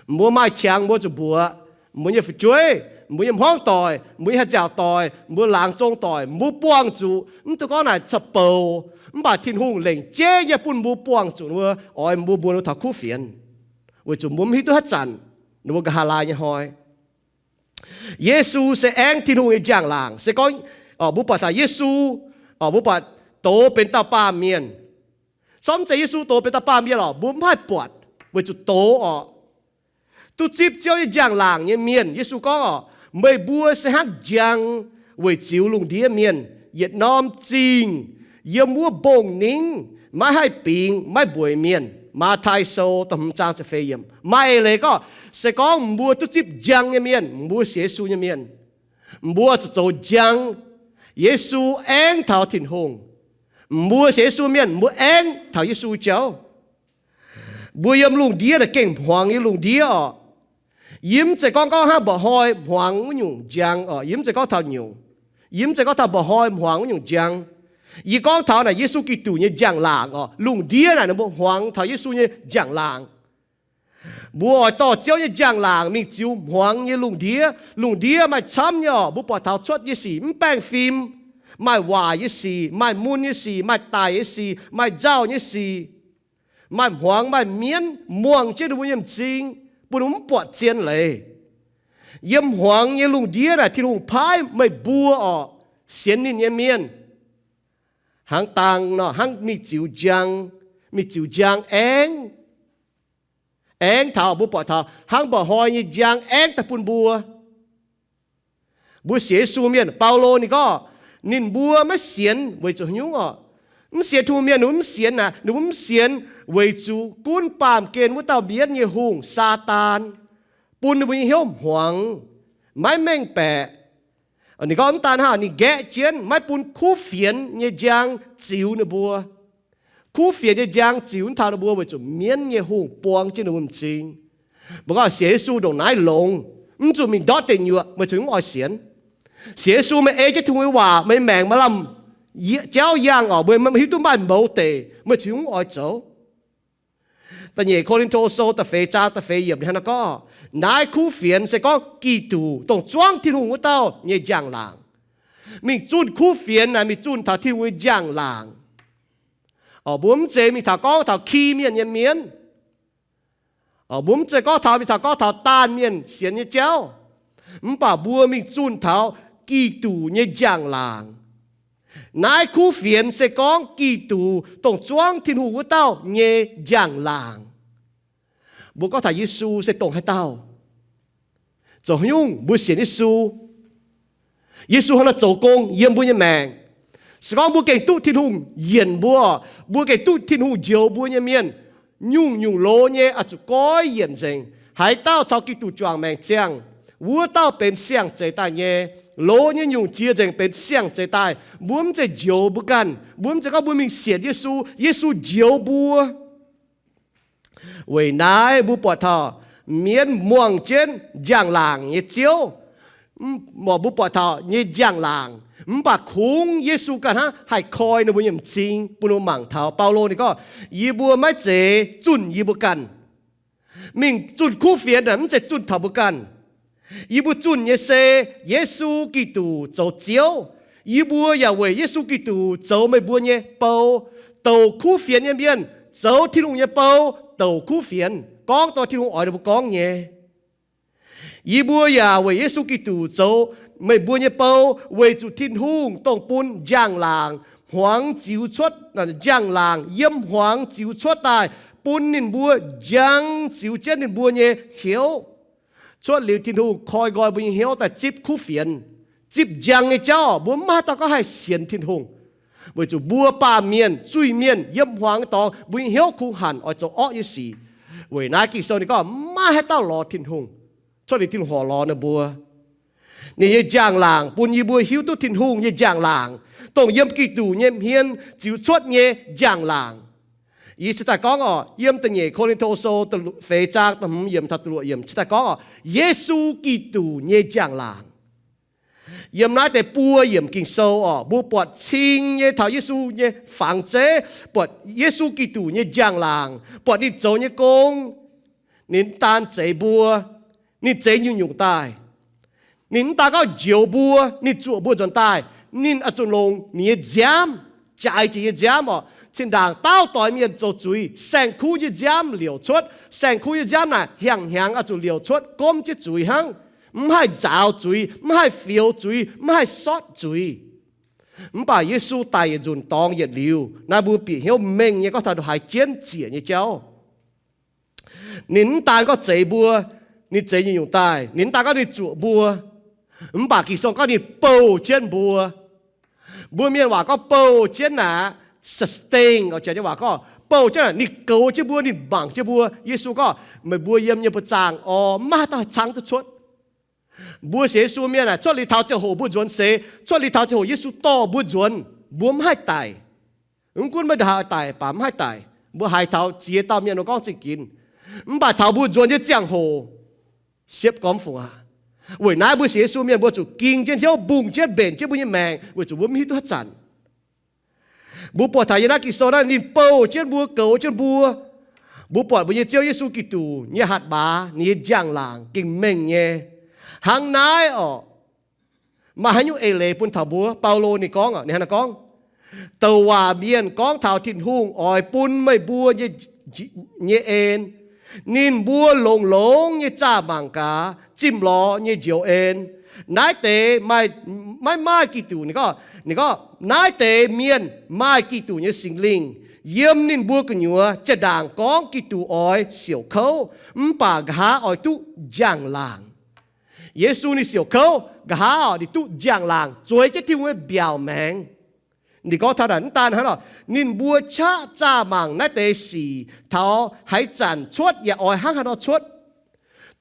Mbuo maaih qangx mbuo zuqc mbuox, mbuo nyei fu'jueiv, mbuo nyei hmuangv doic, mbuo nyei haih nziaauc doic, mbuo laangz zong doic, mbuo buangh zuqc. Mv dungx gorngv naaic ca'bouc, mv baac Tin-Hungh lengc jeiv nyei bun mbuo buangh zuqc wuov, oix mbuo mbuox ninh taux kuv fienx, weic zuqc mbuo mv hiuv duqv haaix zanc ninh mbuo nqa'haav laai nyei hnoi. Yesu se aengv Tin-Hungh nyei njang-laangc. Se gorngv mbuo buatc taux Yesu, mbuo buatc doz benx dauh baamh mienh. Sortv mv zeiz Yesu doz benx dauh baamh mienh orqc, mbuo mv haih buatc weic zuqc doz orqc. Duqv zipv Ziouv nyei njang-laangc nyei mienh, Yesu gorngv orqc, meih mbuo se hnangv njang weic ziux lungh ndiev mienh. Yietc norm zingh yiem wuov mbong-ningv maiv haih bingx maiv mbueiz mienh. Matv^tai Sou da'hmz zaang ziepc feix yiemc. Maaih eix leiz gorngv, se gorngv mbuo duqv zipv njang nyei mienh, mbuo sienx Yesu nyei mienh, mbuo zuqc zoux njang. Yesu aengv taux Tin-Hungh. Mbuo sienx Yesu mienh, mbuo aengv taux Yesu jauv. Mbuo yiem lungh ndiev naaic gengh hmuangx nyei lungh ndiev orqc. Yie mv zeiz gorngv gorngv hnangv mba'hnoi hmuangx wuov nyungc njang orqc. Yie mv zeiz gorngv taux nyungc. Yie mv zeiz gorngv taux mba'hnoi hmuangx wuov nyungc njang. Yie gorngv taux naaic Yesu Giduc nyei njang-laangc orqc. Lungh ndiev naaic ninh mbuo hmuangx taux Yesu nyei njang-laangc. Mbuo oix dorh Ziouv nyei njang-laangc mingh ziux hmuangx nyei lungh ndiev. Lungh ndiev maaih camv nyei orqc. Mbuo buatc taux cuotv nyei sic mv baengh fim, maaih waaic nyei sic, maaih mun nyei sic, maaih daic nyei sic, maaih nzauh nyei sic, maaih hmuangx maaih mienv muangh jienv ninh mbuo nyei m'zing, bun ninh mbuo mv buatc zien leiz. Yiem hmuangx nyei lungh ndiev naaic Tin-Hungh paaiv meih mbuo orqc, sienx ninh nyei mienh, hnangv dangh nor, hnangv mingh ziux njang, mingh ziux njang aengv. Aengv taux mbuo buatc taux hnangv mba'hnoi nyei njang aengv daaih bun mbuo. Mbuo sienx Yesu mienh, Baulo ninh gorngv, ninh mbuo maiv sienx weic zuqc haaix nyungc orqc? Mv sienx Tin-Hungh mienh ninh mbuo mv sienx naaic, ninh mbuo mv sienx weic zuqc gunv baamh gen wuov dauh mienv nyei hungh, Saadaan, bun ninh mbuo nyei hnyouv hmuangx, maiv mengh baeqc. Ninh gorngv mv daan hnangv, ninh nqaeqv jienv maiv bun kuv fienx nyei njang ziux ninh mbuo. Kuv fienx nyei njang ziux mv taux ninh mbuo weic zuqc mienv nyei hungh buang jienv ninh mbuo m'zing. Mbuo gorngv sienx Yesu ndongc naaiv longx, mv zuqc mingh ndortv deic nyuoqc, meih cingx mv oix sienx. Sienx Yesu meih ei jienv Tin-Hungh nyei waac, meih maengc maaih lamh jauv yangh orqc, meih hiuv duqv maaih mouz deic, meih cingx mv oix zoux. Da'nyeic Ko^lin^to Sou da'feix zaang da'feix yiemc ninh hnangv naaiv gorngv, naaiv kuv fienx se gorngv Giduc, dongh zuangv Tin-Hungh wuov dauh nyei njang-laangc. Mingh zunh kuv fienx naaic mingh zunh taux Tin-Hungh nyei njang-laangc. Mbuo mv zeiz mingh taux gorngv taux ki mienh nyei mienv. Mbuo mv zeiz gorngv taux mingh taux gorngv taux daanh mienh sienx nyei jauv, mv baac mbuo mingh zunh taux Giduc nyei njang-laangc. Naaiv kuv fienx se gorngv Giduc, dongh zuangv Tin-Hungh wuov dauh nyei njang-laangc. Mbuo gorngv taux Yesu se dongh haaix dauh? Zoux haaix nyungc mbuo sienx Yesu? Yesu hnangv naaiv zoux gong yiem mbuo nyei maengc. Se gorngv mbuo gengh duqv Tin-Hungh yienc mbuo, mbuo gengh duqv Tin-Hungh njoux mbuo nyei mienh, nyungc-nyungc loz nyei oix zuqc goiv yienc nzengc. Haaix dauh caux Giduc juangc maengc ziangh, wuov dauh benx siang-zeix daaih nyei. Loz nyei nyungc jiex nzengc benx siang-zeix daaih. Mbuo mv zeiz njoux mbuo ganh. Mbuo mv zeiz gorngv mbuo mingh sienx Yesu, Yesu njoux mbuo. Weic naaiv mbuo buatc taux mienv muangh jienv njang-laangc nyei Ziouv, mbuo buatc taux nyei njang-laangc, mv baac kungx Yesu ganh hnangv haih koi ninh mbuo nyei m'zing bun ninh mbuo mangc taux. Baulo ninh gorngv, yie mbuo maiv zeiz zunh yie mbuo ganh. Mingh zunh kuv fienx mv zeiz zunh taux mbuo ganh. Yie mbuo zunh nyei se Yesu Giduc zoux Ziouv. Yie mbuo yaac weic Yesu Giduc zoux meih mbuo nyei bou. Douc kuv fienx nyei mienh zoux Tin-Hungh nyei bou, douc kuv fienx gorngv dongh Tin-Hungh oix ninh mbuo gorngv nyei. Yie mbuo yaac weic Yesu Giduc zoux meih mbuo nyei bou, weic zuqc Tin-Hungh dongh bun njang-laangc hmuangx ziux cuotv, njang-laangc yiem hmuangx ziux cuotv daaih, bun ninh mbuo njang ziux jienv ninh mbuo nyei hnyouv. Cuotv liuz Tin-Hungh koi nqoi mbuo nyei hnyouv daaih zipv kuv fienx, zipv njang nyei jauv, mbuo mv maaih dauh gorngv haih sienx Tin-Hungh. Weic zuqc mbuo baamh mienh, zuiz-mienh, yiem hmuangx nyei dorngx, mbuo nyei hnyouv kungx hanc oix zoux orqv nyei sic. Weic naaiv Ging-Sou ninh gorngv maiv maaih haaix dauh lorz Tin-Hungh, cuotv liuz Tin-Hungh horc lorz ninh mbuo. Ninh nyei njang-laangc bun yie mbuo hiuv duqv Tin-Hungh nyei njang-laangc, dongh yiem Giduc nyei hmien ziux cuotv nyei njang-laangc. Yie cingx daaih gorngv oc, yiem da'nyeic Ko^lin^to Sou feix zaang da'hmz yiemc taux da'luoqc yiemc cingx daaih gorngv oc, Yesu Giduc nyei njang-laangc. Yiem naaiv deix buo yiemc Ging-Sou oc, mbuo buatc cing nyei taux Yesu nyei fangx zeiv, buatc Yesu Giduc nyei njang-laangc, buatc ninh zoux nyei gong. Ninh mv daan zeix mbuo, ninh zeix nyungc-nyungc daaih. Ninh mv daan gorngv njoux mbuo, ninh zuoqc mbuo nzuonx daaih. Ninh oix zuqc longc ninh nyei nziaamv, jaaix jiex nyei nziaamv oc, cin-ndaangc dauh doix mienh zoux zuiz, saeng-kuv nyei nziaamv liouc cuotv. Saeng-kuv nyei nziaamv naaic hiaangx hnyangx oix zuqc liouc cuotv, gomv jienv zuiz hnangv, mv haih nzaaux zuiz, mv haih fioux zuiz, mv haih sortv zuiz. Mv baac Yesu daic yietc nzunc dorngx yietc liuz, naaiv mbuo bieqc hnyouv mengh nyei gorngv taux ndongc haaix jienv ziec nyei jauv. Ninh mv daan gorngv zeix mbuo, ninh zeix nyungc-nyungc daaih. Ninh mv daan gorngv ninh zuoqc mbuo, mv baac Ging-Sou gorngv ninh bouh jienv mbuo. Mbuo mienh waac gorngv bouh jienv naaic, sustain, Janx nyei waac gorngv bouh jienv naaic, ninh goux jienv mbuo, ninh mangc jienv mbuo. Yesu gorngv, meih mbuo yiem nyei mbuo zaangh orv, maiv maaih dauh haih caangv duqv cuotv. Mbuo sienx Yesu mienh aah, cuotv liuz taux ziangh hoc mbuo nzuonx seix, cuotv liuz taux ziangh hoc Yesu dorh mbuo nzuonx, mbuo mv haih daic. Mv gunv meih ndongc haaix oix daic baac mv haih daic. Mbuo haiz taux ziex dauh mienh mbuo gorngv zingh ginx, mv baac taux mbuo nzuonx nyei ziangh hoc, siepv gormx fungc aqv. Weic naaiv mbuo sienx Yesu mienh mbuo zuqc ging jienv hnyouv, mbungh jienv, mbenc jienv mbuo nyei maengc, weic zuqc mbuo mv hiuv duqv haaix zanc. Mbuo buatc taux yiem naaiv Ging-Sou naaiv, ninh bouh jienv mbuo, goux jienv mbuo. Mbuo buatc mbuo nyei Ziouv Yesu Giduc nyei hatc maaz, ninh nyei njang-laangc gengh mengh nyei. Hnangv naaiv oc, maaih haaix nyungc eix leiz bun taux mbuo? Baulo ninh gorngv, ninh hnangv naaiv gorngv, douc waac mienh gorngv taux Tin-Hungh oix bun meih mbuo nyei, nyei en. Ninh mbuo longx-longx nyei zaah mangc gaax, zimh lorz nyei njoux en. Naaiv deix maaih, maiv maaih Giduc, ninh gorngv, ninh gorngv naaiv deix mienh maaih Giduc nyei Singx Lingh yiem ninh mbuo gu'nyuoz, zinh ndaangc gorngv Giduc oix siouc kouv, mv baac nqa'haav oix duqv njang-laangc. Yesu ninh siouc kouv, nqa'haav ninh duqv njang-laangc, zueiz jienv Tin-Hungh nyei mbiaauc maengx. Ninh gorngv taux naaic mv daan hnangv nor, ninh mbuo qaqv zaah mangc naaiv deix sic taux haaix zanc cuotv yaac oix hnangv haaix nor cuotv.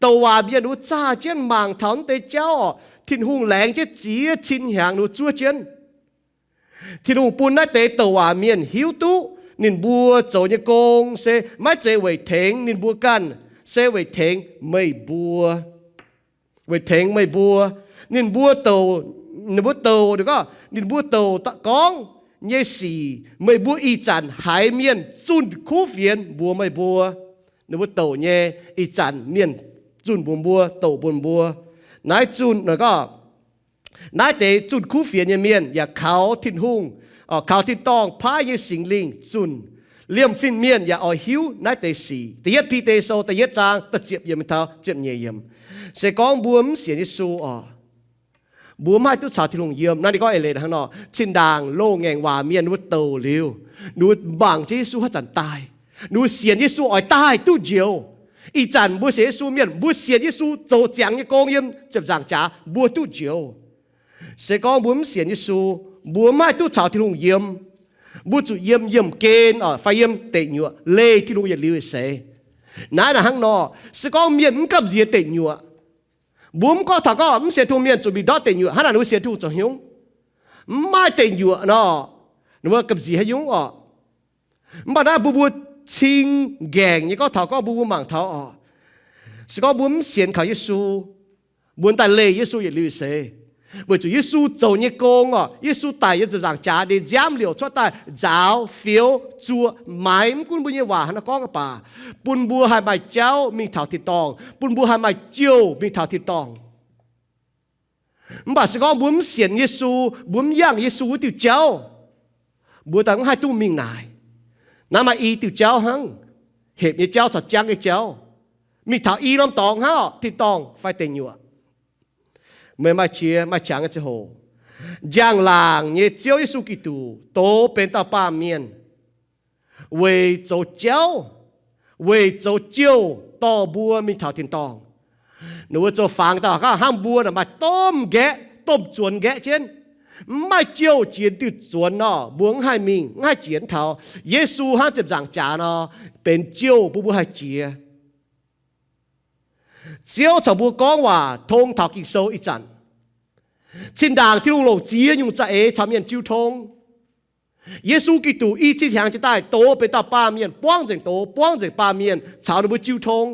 Douc waac mienh ninh mbuo zaah jienv mangc taux naaiv deix jauv oc, Tin-Hungh laengz jienv ziex cin hnyangx ninh mbuo zuov jienv. Tin-Hungh bun naaiv deix douc waac mienh hiuv duqv ninh mbuo zoux nyei gong se maiv zeiz weic tengx ninh mbuo ganh, se weic tengx meih mbuo. Weic tengx meih mbuo. Ninh mbuo douc, ninh mbuo douc, ninh gorngv, ninh mbuo douc gorngv nyei sic meih mbuo ih zanc haiz mienh zunh kuv fienx mbuox meih mbuo. Ninh mbuo douc nyei, ih zanc mienh zunh mbuox mbuo, douc mbuox mbuo. Naaiv zunh, naaiv deix zunh kuv fienx nyei mienh yaac kaux Tin-Hungh, kaux tin-dorngh paaiv nyei Singx Lingh zunh. Liemh fin-mienh yaac oix hiuv naaiv deix sic. Da'yietv Bide Sou da'yietv zaang da'ziepc yiemc taux ziepc nyeic yiemc. Se gorngv mbuo mv sienx Yesu oc, mbuo mv haih duqv caux Tin-Hungh yiem. Naaiv ninh gorngv eix leiz hnangv nor, zinh ndaangc loz-ngaengc waac mienh ninh mbuo douc liuz, ninh mbuo mangc jienv Yesu haaix zanc daaih, ninh mbuo sienx Yesu oix daaih duqv njoux. Ih zanc mbuo sienx Yesu mienh, mbuo sienx Yesu zoux ziangx nyei gong yiem ziepc nzaangc jaax, mbuo duqv njoux. Se gorngv mbuo mv sienx Yesu, mbuo mv haih duqv caux Tin-Hungh yiem. Mbuo zuqc yiem yiemh gen fai yiem deic nyuoqc leih Tin-Hungh yietc liuz yietc seix. Naaiv naaic hnangv nor, se gorngv mienh mv gamh nziex deic nyuoqc, mbuo mv gorngv taux gorngv mv sienx Tin-Hungh mienh zuqc mingh ndortv deic nyuoqc, hnangv naaic ninh mbuo sienx Tin-Hungh zoux haaix nyungc? Mv maaih deic nyuoqc nor, ninh mbuo gamh nziex haaix nyungc orqc? Mv baac naaiv mbuo, mbuo cing nqaengc nyei gorngv taux gorngv mbuo, mbuo mangc taux orqc, se gorngv mbuo mv sienx kaux Yesu, mbuo daaih leih Yesu yietc liuz yietc seix, weic zuqc Yesu zoux nyei gong orqc, Yesu daic yiem ziepc nzaangc jaax, ninh nziaamv liouc cuotv daaih nzaaux, fioux, zuoqc, maaiz, mv gunv mbuo nyei waac haaix nor gorngv baac, bun mbuo haih maaih jauv mingh taux tin-dorngh, bun mbuo haih maaih jouh mingh taux tin-dorngh. Mv baac se gorngv mbuo mv sienx Yesu, mbuo mv yangh Yesu wuov diuh jauv, mbuo daaih mv haih duqv mingh naaic. Naaiv maaih i diuh jauv hnangv, hepc nyei jauv caux jangv nyei jauv. Mingh taux i norm dorngx hnangv orqc, tin-dorngh fai deic nyuoqc. Meih maaih qiex maaih qangx nyei ziangh hoc, njang-laangc nyei Ziouv Yesu Giduc doz benx dauh baamh mienh weic zoux jauv, weic zoux jouh dorh mbuo mingh taux tin-dorngh. Ninh mbuo zoux fangx dauh hnangv mbuo naaic maaih domh nqaeqv, domh zuonx nqaeqv jienv. Mv maaih jouh jiex diuh zuonx nor, mbuo mv haih mingh, mv haih jiex taux. Yesu hnangv ziepc nzaangc jaax nor, benx jouh bun mbuo haih jiex. Ziouv caux mbuo gorngv waac tong taux Ging-Sou ih zanc, zinh ndaangc Tin-Hungh longc ziex nyungc za'eix caux mienh jiu tong. Yesu Giduc i cin hnyangx jiex daaih doz benx dauh baamh mienh, buangv nzengc doz, buangv nzengc baamh mienh caux ninh mbuo jiu tong.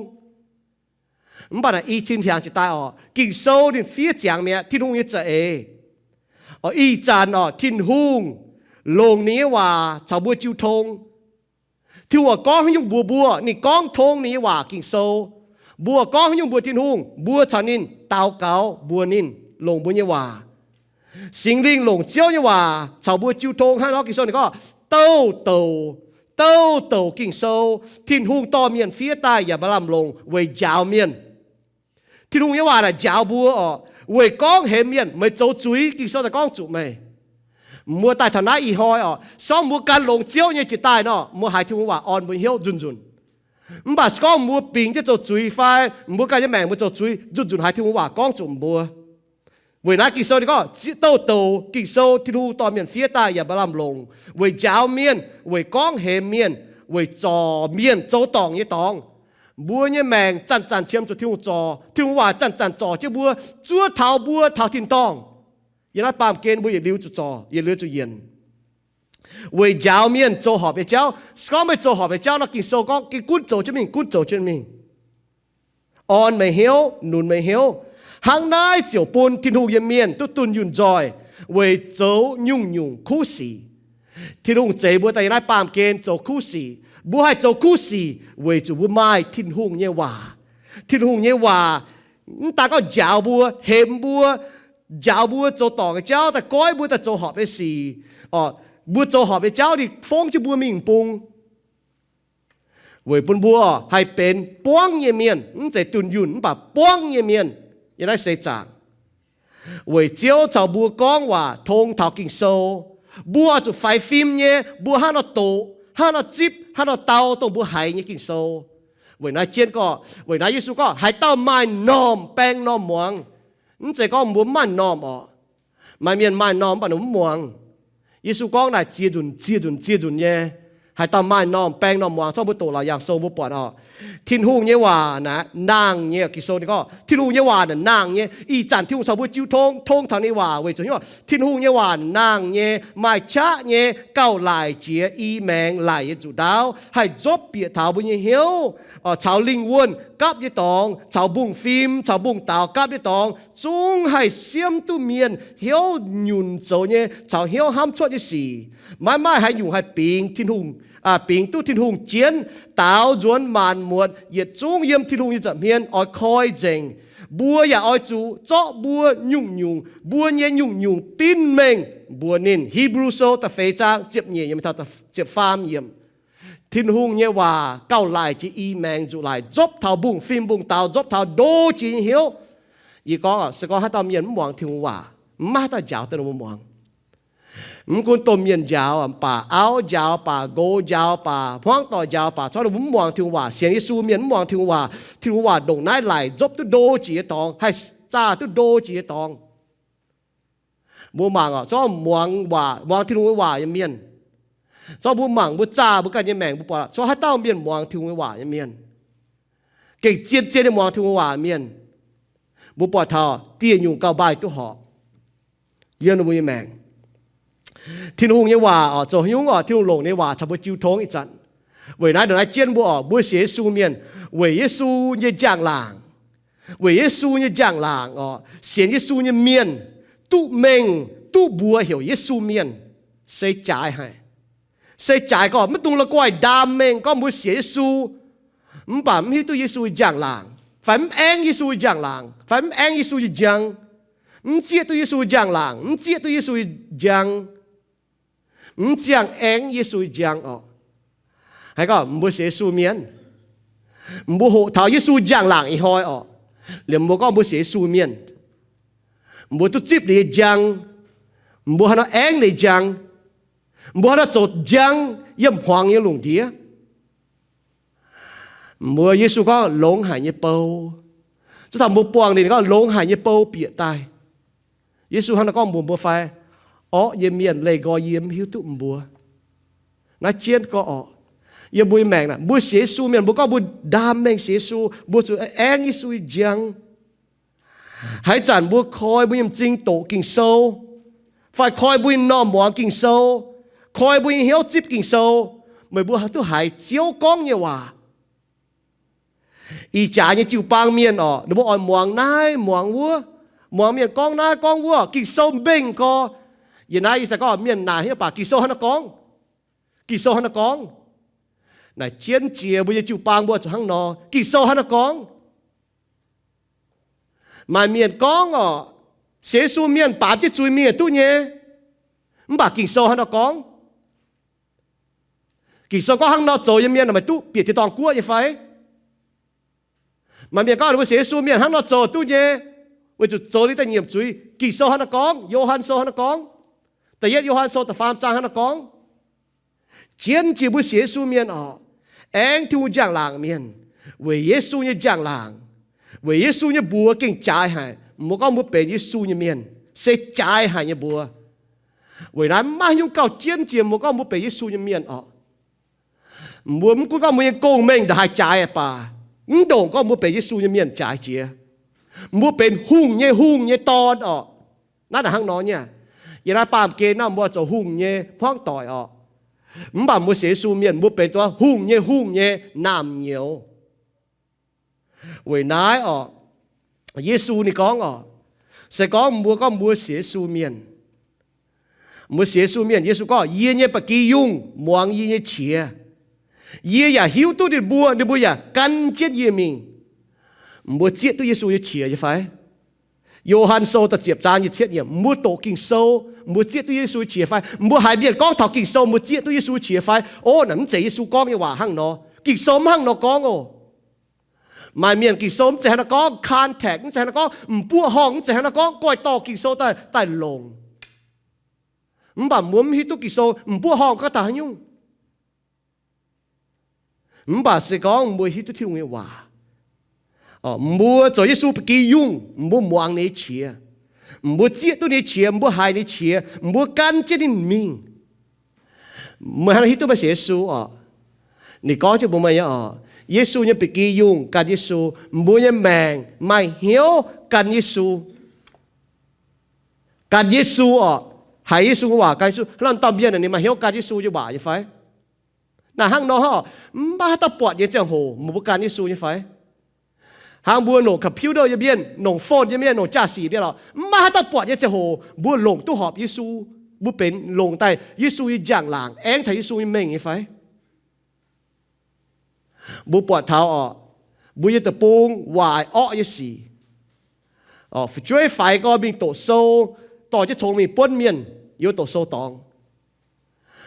Mv baac naaic i cin hnyangx jiex daaih orqc, Ging-Sou ninh fiev ziangx mi'aqv Tin-Hungh nyei za'eix. Ih zanc orqc, Tin-Hungh longc ninh nyei waac caux mbuo jiu tong. Tin-Hungh gorngv haaix nyungc mbuox mbuo, ninh gorngv tong ninh nyei waac Ging-Sou. Mbuo gorngv haaix nyungc mbuox Tin-Hungh, mbuo caux ninh daux gaux, mbuox ninh, longc mbuo nyei waac. Singx Lingh longc Ziouv nyei waac caux mbuo jiu tong hnangv nor, Ging-Sou ninh gorngv, douc douc, douc douc Ging-Sou Tin-Hungh dorh mienh fiev daaih yaac maaih lamh longc weic njaaux mienh. Tin-Hungh nyei waac naaic njaaux mbuo orqc, weic gorngv hemx mienh, meih zoux zuiz, Ging-Sou daaih gorngv zuqc meih. Mbuo daaih taux naaiv ih hnoi orqc, se gorngv mbuo gan longx Ziouv nyei jiex daaih nor, mbuo haiz Tin-Hungh waac orn mbuo hnyouv nzunc nzunc. Mv baac se gorngv mbuo bingx jienv zoux zuiz fai mbuo ganh nyei maengc mbuo zoux zuiz, nzunc nzunc haiz Tin-Hungh waac gorngv zuqc mbuo. Weic naaiv Ging-Sou ninh gorngv, douc douc Ging-Sou Tin-Hungh dorh mienh fiev daaih yaac maaih lamh longc weic njaaux mienh, weic gorngv hemx mienh, weic zorc mienh zoux dorngc nyei dorngx. Mbuo nyei maengc zanc-zanc qiemx zuqc Tin-Hungh zorc. Tin-Hungh waac zanc-zanc zorc jienv mbuo, zuov taux mbuo taux tin-dorngh. Yiem naaiv baamh gen mbuo yietc liuz zuqc zorc, yietc liuz zuqc yienc. Weic njaaux mienh zoux horpc nyei jauv. Se gorngv meih zoux horpc nyei jauv nor, Ging-Sou gorngv, gengh gunv zoux jienv mingh, gunv zoux jienv mingh. Orn meih hnyouv, nunc meih hnyouv. Hnangv naaiv ziouc bun Tin-Hungh nyei mienh duqv dunh yunh nzoih weic zoux nyungc-nyungc kuv sic. Tin-Hungh zeix mbuo daaih yiem naaiv baamh gen zoux kuv sic. Mbuo haih zoux kuv sic weic zuqc mbuo maaih Tin-Hungh nyei waac. Tin-Hungh nyei waac mv daan gorngv njaaux mbuo, hemx mbuo, njaaux mbuo zoux dorngc nyei jauv, daaih goiv mbuo daaih zoux horpc nyei sic. Mbuo zoux horpc nyei jauv ninh fongv jienv mbuo mingh bung. Weic bun mbuo haih benx buangv nyei mienh, mv zeiz dunh yunh mv baac buangv nyei mienh yiem naaiv seix zaangc. Weic Ziouv caux mbuo gorngv waac tong taux Ging-Sou, mbuo oix zuqc faix fim nyei, mbuo hnangv nor doqc, hnangv nor zipv, hnangv nor dau dongh mbuo haiz nyei Ging-Sou. Weic naaiv jienv gorngv, weic naaiv Yesu gorngv, haaix dauh maaih normh baeng normh muangx. Mv zeiz gorngv mbuo mv maaih normh orqc. Maaih mienh maaih normh mv baac ninh mv muangx. Yesu gorngv naaic ziex nzunc, ziex nzunc, ziex nzunc nyei. Haaix dauh maaih normh baeng normh muangx, zorqv mbuo doqc Laauc Yaangh Sou mbuo buatc orqc. Tin-Hungh nyei waac naaic nangh nyei. Ging-Sou ninh gorngv Tin-Hungh nyei waac naaic nangh nyei. Ih zanc Tin-Hungh caux mbuo jiu tong, tong taux ninh waac weic zuqc hnyouv Tin-Hungh nyei waac nangh nyei, maaih qaqv nyei, gauh laic jiex i maengx laic nyei zuqc ndaauv, haih nzopv bieqc taux mbuo nyei hnyouv, caux lingh wuonh gapv nyei dorngx, caux mbungv fim, caux mbungv daaux gapv nyei dorngx, zungv haih siemv duqv mienh hnyouv nyunc zoux nyei, caux hnyouv hnamv cuotv nyei sic. Maiv maaih haaix nyungc haih bingx Tin-Hungh bingx duqv Tin-Hungh jienv, daaux nzuonx maanc muotc, yietc zungv yiem Tin-Hungh nyei nza'hmien oix koi nzengc. Mbuo yaac oix zuqc zorqv mbuo nyungc-nyungc, mbuo nyei nyungc-nyungc binv mengh mbuox ninh. Hipv^lu Sou da'feix zaang ziepc nyeic yiem ziepc faam yiem. Tin-Hungh nyei waac gauh laic jiex i maengx nzuqc laaix, nzopv taux mbungv-fim mbungv-daux, nzopv taux ndo jiex nyei hnyouv. Yie gorngv, se gorngv haaix dauh mienh mv muangx Tin-Hungh waac, mv maaih haaix dauh njaaux daaih ninh mbuo muangx. Mv gunv domh mienh njaaux, baac auv njaaux, baac nqox njaaux, baac hmuangv doic njaaux, baac corc ninh mbuo mv muangx Tin-Hungh waac. Sienx Yesu mienh mv muangx Tin-Hungh waac, Tin-Hungh waac ndongc naaiv laic nzopv duqv ndo jiex nyei dorngx, haih zaah duqv ndo jiex nyei dorngx. Mbuo mangc oc, zorqv muangx waac, muangx Tin-Hungh nyei waac nyei mienh, zorqv mbuo mangc, mbuo zaah mbuo ganh nyei maengc, mbuo buatc zorqv haaix dauh mienh muangx Tin-Hungh nyei waac nyei mienh, gengh zien-zien nyei muangx Tin-Hungh waac mienh, mbuo buatc taux dieh nyungc gauh maaih duqv horpc yiem ninh mbuo nyei maengc. Tin-Hungh nyei waac oc, zoux haaix nyungc oc, Tin-Hungh longc ninh nyei waac caux mbuo jiu tong ih zanc. Weic naaiv ndongc naaiv jienv mbuo oc, mbuo sienx Yesu mienh, weic Yesu nyei njang-laangc, weic Yesu nyei njang-laangc oc, sienx Yesu nyei mienh duqv mengh duqv mbuox heuc Yesu mienh, se jaaix haic. Se jaaix gorngv maiv dungx la'guaih ndaam mengh gorngv mbuo sienx Yesu, mv baac mv hiuv duqv Yesu nyei njang-laangc, fai mv aengv Yesu nyei njang-laangc, fai mv aengv Yesu nyei njang, mv zieqv duqv Yesu nyei njang-laangc, mv zieqv duqv Yesu nyei njang, mv ziangh aengv Yesu nyei njang oc. Haiz gorngv mbuo sienx Yesu mienh, mbuo hoqc taux Yesu njang-laangc ih hnoi oc, liemh mbuo gorngv mbuo sienx Yesu mienh, mbuo duqv zipv ninh nyei njang, mbuo haaix nor aengv ninh njang, mbuo haaix nor zoux njang yiem hmuangx nyei lungh ndiev. Mbuo, Yesu gorngv longx haic nyei bou. Zuov taux mbuo buangh ninh gorngv longx haic nyei bou bieqc daaih. Yesu hnangv naaiv gorngv mbuox mbuo fai? Orqv nyei mienh leih nqoi yie mv hiuv duqv mbuo. Naaiv jienv gorngv orqc, yiem mbuo nyei maengc naaic, mbuo sienx Yesu mienh, mbuo gorngv mbuo ndaam mengh sienx Yesu, mbuo zuqc aengv Yesu nyei njang. Haaix zanc mbuo koi mbuo nyei m'zing doqc Ging-Sou, fai koi mbuo nyei m'normh muangx Ging-Sou, koi mbuo nyei hnyouv zipv Ging-Sou, meih mbuo duqv haiz Ziouv gorngv nyei waac. Ih jaax nyei jiu-baang mienh orqc, ninh mbuo oix muangx naaiv muangx wuov, muangx mienh gorngv naaiv gorngv wuov, Ging-Sou mbengh gorx. Yie naaiv ih zanc gorngv mienh naaic hiuv baac Ging-Sou hnangv naaiv gorngv. Ging-Sou hnangv naaiv gorngv. Naaic jienv jiex mbuo nyei jiu-baang mbuo zuqc hnangv nor, Ging-Sou hnangv naaiv gorngv. Maaih mienh gorngv orqc, sienx Yesu mienh baamz jienv zuiz-mingh duqv nyei. Mv baac Ging-Sou hnangv nor gorngv. Ging-Sou gorngv hnangv nor zoux nyei mienh meih duqv bieqc tin-dorngh guoqv nyei fai? Maaih mienh gorngv ninh mbuo sienx Yesu mienh hnangv nor zoux duqv nyei, weic zuqc zoux liuz daaih nyiemc zuiz. Ging-Sou hnangv naaiv gorngv, Yo^han Sou hnangv naaiv gorngv, da'yietv Yo^han Sou da'faam zaang hnangv naaiv gorngv. Jienv jiex mbuo sienx Yesu mienh orqc, aengv Tin-Hungh njang-laangc mienh, weic Yesu nyei njang-laangc, weic Yesu nyei mbuox gengh jaaix haic. Mbuo gorngv mbuo benx Yesu nyei mienh se jaaix haic nyei mbuox. Weic naaiv maiv nyungc gauh jienv jiex mbuo gorngv mbuo benx Yesu nyei mienh orqc. Mbuo mv gunv gorngv mbuo nyei gong-mengh ndongc haaix jaaix baac, mv ndongc gorngv mbuo benx Yesu nyei mienh jaaix jiex. Mbuo benx hungh nyei hungh nyei dorn orqc. Naaiv hnangv nor nyei. Yiem naaiv baamh gen naaiv mbuo zoux hungh nyei hmuangv doic orqc. Mv baac mbuo sienx Yesu mienh mbuo benx duqv hungh nyei hungh nyei naamh nyouz. Weic naaiv orqc, Yesu ninh gorngv orqc, se gorngv mbuo gorngv mbuo sienx Yesu mienh, mbuo sienx Yesu mienh, Yesu gorngv, yie nyei ba'gi yungh muangx yie nyei qiex. Yie yaac hiuv duqv ninh mbuo, ninh mbuo yaac gan jienv yie mingh. Mbuo zieqv duqv Yesu nyei qiex nyei fai? Yo^han Sou da'ziepc zaang nyic ziepc yietv yiemc, mbuo doqc Ging-Sou, mbuo zieqv duqv Yesu nyei qiex fai? Mbuo haiz mienh gorngv taux Ging-Sou, mbuo zieqv duqv Yesu nyei qiex fai? Ov, naaic mv zeiz Yesu gorngv nyei waac hnangv nor. Ging-Sou mv hnangv nor gorngv oc. Maaih mienh Ging-Sou mv zeiz hnangv nor gorngv, context mv zeiz hnangv nor gorngv, m'buoqv horngh mv zeiz hnangv nor gorngv, goiv dorh Ging-Sou daaih, daaih longc. Mv baac mbuo mv hiuv duqv Ging-Sou m'buoqv horngh gorngv taux haaix nyungc. Mv baac se gorngv mbuo hiuv duqv Tin-Hungh nyei waac, mbuo zoux Yesu ba'gi yungh, mbuo muangx ninh nyei qiex, mbuo zieqv duqv ninh nyei qiex, mbuo haiz ninh nyei qiex, mbuo gan jienv ninh mingh. Meih hnangv hiuv duqv meih sienx Yesu orqc? Ninh gorngv jienv mbuox meih nyei orqc, Yesu nyei ba'gi yungh gan Yesu, mbuo nyei maengc maaih hnyouv gan Yesu. Gan Yesu orqc, haiz Yesu nyei waac gan Yesu. Hnangv naaiv dauh mienh ninh maaih hnyouv gan Yesu nyei waac nyei fai? Naaiv hnangv nor, mv maaih haaix dauh buatc nyei ziangh hoc mbuo gan Yesu nyei fai? Hnangv mbuo longc computer nyei mienh, longc phone nyei mienh, longc jaa-sic mienh orqc, mv maaih haaix dauh buatc nyei ziangh hoc mbuo longc duqv horpc Yesu, mbuo benx longc daaih Yesu nyei njang-laangc, aengv taux Yesu nyei mengh nyei fai? Mbuo buatc taux oc, mbuo nyei deic-bung waaic orqv nyei sic. Fu'jueiv faix gorx mingh doqc sou, dorh jienv congx mingh buonv mienh yiem doqc sou dorngx.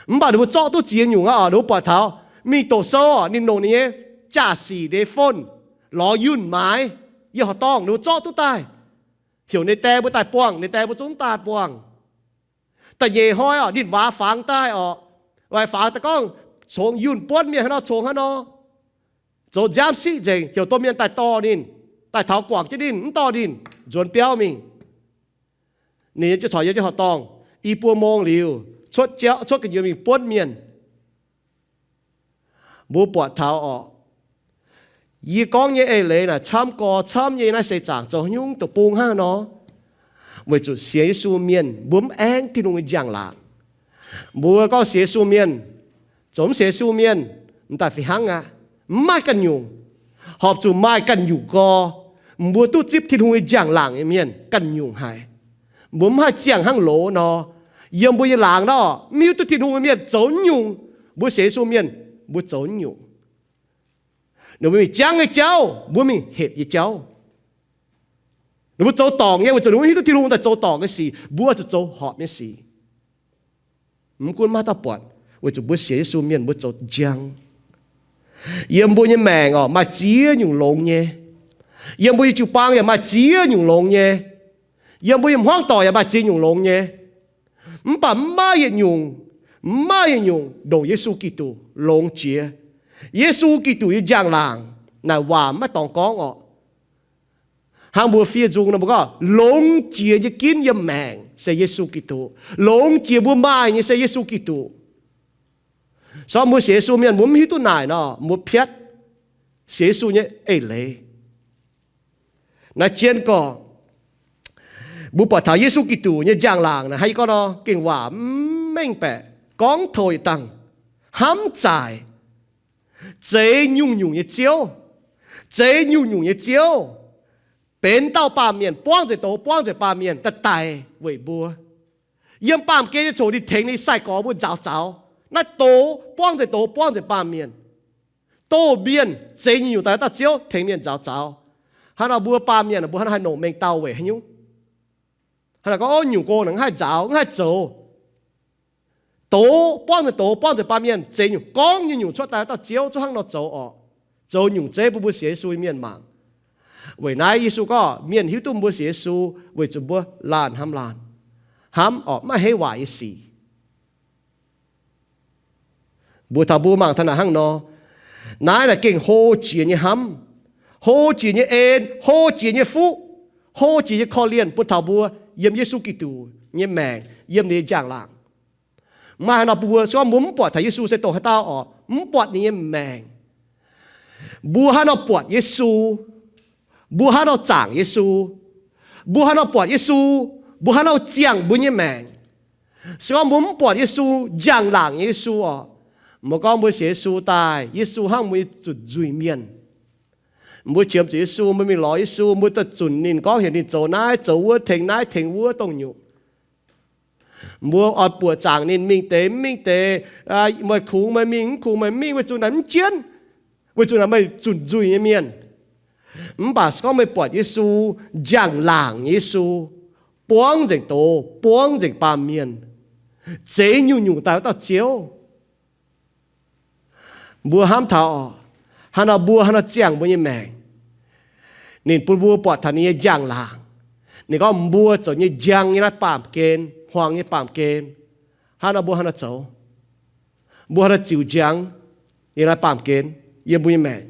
Mv baac ninh mbuo zorqv duqv ziex nyungc aqv oc. Ninh mbuo buatc taux mingh doqc sou oc, ninh longc ninh nyei jaa-sic, ndeic-fon, lorz yunh maaiz yiem horqc dorngh, ninh mbuo zorqv duqv daaih, heuc ninh die mbuo daaih buangh, ninh die mbuo zungv daaih buangh. Da'nyeic hnoi oc, ninh waac fangx daaih oc, waac fangx daaih gorngv, congx yunh buonv mienh haaix nor congx haaix nor, zoux nziaamv siqv nzengc, heuc domh mienh daaih dorh ninh, daaih taux guangc jienv ninh, mv dorh ninh nzuonx biauv mingh. Ninh nyei jauv caux yiem jienv horqc dorngh i buo mong liuz, cuotv gu'nyuoz mingh buonv mienh. Mbuo buatc taux oc, yie gorngv nyei eix leiz naaic camv gorx camv nyei. Naaiv seix zaangc zoux haaix nyungc deic-bung hnangv nor, weic zuqc sienx Yesu mienh mbuo mv aengv Tin-Hungh nyei njang-laangc. Mbuo gorngv sienx Yesu mienh, zoux mv sienx Yesu mienh, m'daaih fih hnangv aqv. Mv maaih ganh nyungc. Horpc zuqc maaih ganh nyungc gorx, mbuo duqv zipv Tin-Hungh nyei njang-laangc nyei mienh ganh nyungc haic. Mbuo mv haih ziangh hnangv loz nor, yiem mbuo nyei laangz nor mv hiuv duqv Tin-Hungh nyei mienh zoux nyungc, mbuo sienx Yesu mienh mbuo zoux nyungc. Ninh mbuo mingh jangv nyei jauv, mbuo mingh hepc nyei jauv. Ninh mbuo zoux dorngc nyei, weic zuqc ninh mbuo mv hiuv duqv Tin-Hungh daaih zoux dorngc nyei sic, mbuo zuqc zoux horpc nyei sic. Mv gunv maiv dauh buatc, weic zuqc mbuo sienx Yesu mienh mbuo zoux njang. Yiem mbuo nyei maengc oc, maaih ziex nyungc longx nyei. Yiem mbuo nyei jiu-baang yaac maaih ziex nyungc longx nyei. Yiem mbuo nyei hmuangv doic yaac maaih ziex nyungc longx nyei. Mv baac mv maaih yietc nyungc, mv maaih yietc nyungc ndongc Yesu Giduc longx jiex. Yesu Giduc nyei njang-laangc naaic waac maiv dorngx gorngv oc. Hnangv mbuo fiev nzung nor mbuo gorngv, longx jiex nyei ginv yiem maengc se Yesu Giduc. Longx jiex mbuo maaih nyei se Yesu Giduc. Sorng mbuo sienx Yesu mienh mbuo mv hiuv duqv naaic nor, mbuo piatv sienx Yesu nyei eix leiz. Naaiv jienv gorx, mbuo buatc taux Yesu Giduc nyei njang-laangc naaic, hnangv yie gorngv nor, gengh waac mv mengh baeqc, gorngv taux yietc dangh, hnamv zaaic, zeix nyungc-nyungc nyei Ziouv, zeix nyungc-nyungc nyei Ziouv, benx dauh baamh mienh, buangv nzengc doz, buangv nzengc baamh mienh daaih daic weic mbuo. Yiem baamh gen nyei coc ninh tengx ninh sai-gorx mbuo nzaaux zaux. Naaiv doz buangv nzengc doz, buangv nzengc baamh mienh. Doz mienh zeix nyungc-nyungc daaih dauh Ziouv tengx mienh nzaaux zaux. Hnangv nor mbuo baamh mienh mbuo hnangv haaix nongc mengh dauh weic haaix nyungc? Hnangv naaic gorngv, o, nyungc gong naaic mv haih nzaaux, mv haih zoux. Doz buangv nzengc doz, buangv nzengc baamh mienh, zeix nyungc gorngv nyei nyungc cuotv daaih dauh Ziouv, zungv hnangv nor zoux orqc. Zoux nyungc zeiv bun mbuo sienx Yesu nyei mienh mangc. Weic naaiv Yesu gorngv mienh hiuv duqv mbuo sienx Yesu weic zuqc mbuo laanh hnamv laanh, hnamv orqc, maiv heiv waaic nyei sic. Mbuo taux mbuo mangc taux naaic hnangv nor, naaiv naaic gengh hlo jiex nyei hnamv, hlo jiex nyei en, hlo jiex nyei fuqv, hlo jiex nyei korv-lienh bun taux mbuo yiem Yesu Giduc nyei maengc, yiem ninh nyei njang-laangc. Maaih haaix nor bun mbuo, se gorngv mbuo mv buatc taux Yesu se dongh haaix dauh orqc, mv buatc ninh nyei maengc. Mbuo haaix nor buatc Yesu, mbuo haaix nor zaangc Yesu, mbuo haaix nor buatc Yesu, mbuo haaix nor ziangh mbuo nyei maengc. Se gorngv mbuo mv buatc Yesu, njang-laangc nyei Yesu orqc, mbuo gorngv mbuo sienx Yesu daaih, Yesu hnangv mbuo nyei zunc nzuih mienh. Mbuo qiemx zuqc Yesu, mbuo mingh lorz Yesu, mbuo daaih zunc ninh, gorngv heuc ninh zoux naaiv zoux wuov, tengx naaiv tengx wuov dongh nyungc. Mbuo oix buoqc zaangc ninh mingh deix mv mingh deix, meih kungx meih mingh, mv kungx meih mv mingh, weic zuqc naaic mv jienv, weic zuqc naaic meih zunc nzuih nyei mienh. Mv baac se gorngv meih buatc Yesu, njang-laangc nyei Yesu, buangv nzengc doz, buangv nzengc baamh mienh, zeix nyungc-nyungc daaih wuov dauh Ziouv, mbuo hnamv taux orqc, haaix nor mbuo haaix nor ziangh mbuo nyei maengc. Ninh bun mbuo buatc taux ninh nyei njang-laangc. Ninh gorngv mbuo zoux nyei njang nyei naaiv baamh gen, hmuangx nyei baamh gen. Hnangv nor mbuo haaix nor zoux? Mbuo haaix nor ziux njang nyei naaiv baamh gen yiem mbuo nyei maengc?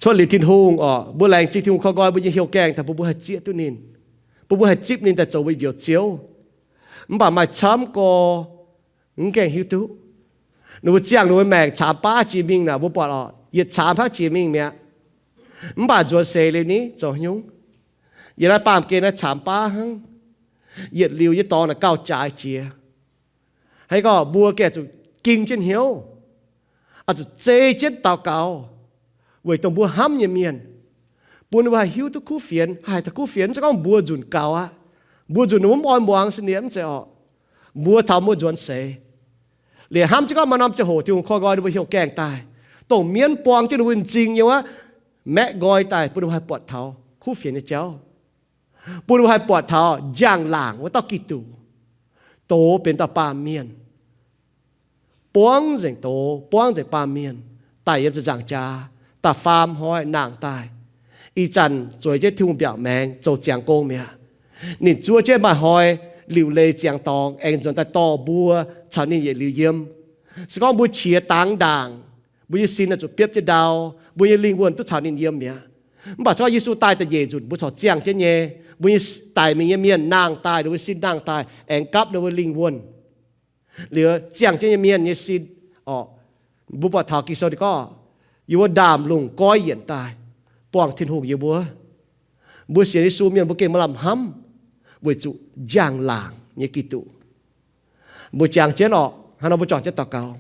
Cuotv liuz Tin-Hungh orqc, mbuo laengz zingh Tin-Hungh koi nqoi mbuo nyei hnyouv gaengh daaih bun mbuo haih zieqv duqv ninh, bun mbuo haih zipv ninh daaih zoux mbuo Njoux Ziouv. Mv baac maaih camv gorx mv gaengh hiuv duqv. Ninh mbuo ziangh ninh mbuo maengc caamx baav jiex mingh naaic, mbuo buatc orqc, yietc caamx hnangv jiex mingh mi'aqv. Mv baac nzuonx seix liuz ni zoux haaix nyungc? Yiem naaiv baamh gen naaiv caamx baav hnangv. Yietc liuz nyei dorngx naaic gauh jaaix jiex. Hnangv gorngv mbuo gengh zuqc ging jienv hnyouv, oix zuqc zei jienv daux gaux weic dongh mbuo hnamv nyei mienh, bun mbuo haih hiuv duqv kuv fienx, haih taux kuv fienx. Mv zeiz gorngv mbuo nzunc gaux aqv. Mbuo nzunc mv oix muangx sin liemh mv zeiz orqc. Mbuo taux mbuo nzuonx seix liuz hnamv jienv gorngv maaih norm ziangh hoc Tin-Hungh koi nqoi ninh mbuo hnyouv gaengh daaih, dongh mienv buang jienv ninh mbuo m'zing nyei wuov, maeqv nqoi daaih bun ninh mbuo haih buatc taux kuv fienx nyei jauv, bun ninh mbuo haih buatc taux njang-laangc wuov dauh Giduc, doz benx dauh baamh mienh, buangv nzengc doz, buangv nzengc baamh mienh, daic yiem ziepc nzaangc jaax, da'faam hnoi nangh daaih. Ih zanc zueiz jienv Tin-Hungh mbiaauc maengx zoux ziangx gong mi'aqv. Ninh zuov jienv maaih hnoi liuc leiz ziangx dorngx aengx nzuonx daaih dorh mbuo caux ninh yietc liuz yiem. Se gorngv mbuo qiex dangx ndaangc, mbuo nyei sin naaiv zuqc biopv jienv ndau, mbuo nyei lingh wuonh duqv caux ninh yiem mi'aqv. Mv baac se gorngv Yesu daaih da'nyeic nzunc mbuo corc ziangh jienv nyei, mbuo nyei daic mingh nyei mienh nangh daaih, ninh mbuo sin nangh daaih, aengx gapv ninh mbuo lingh wuonh. Liuz ziangh jienv nyei mienh nyei sin orqc, mbuo buatc taux Ging-Sou ninh gorngv, yie mbuo ndaamv-lungh goiv yienc daaih buangh Tin-Hungh yie mbuo. Mbuo sienx Yesu mienh mbuo gengh maaih lamh hnamv weic zuqc njang-laangc nyei Giduc. Mbuo jangx jienv orqc, hnangv nor mbuo juangc jienv daux gaux.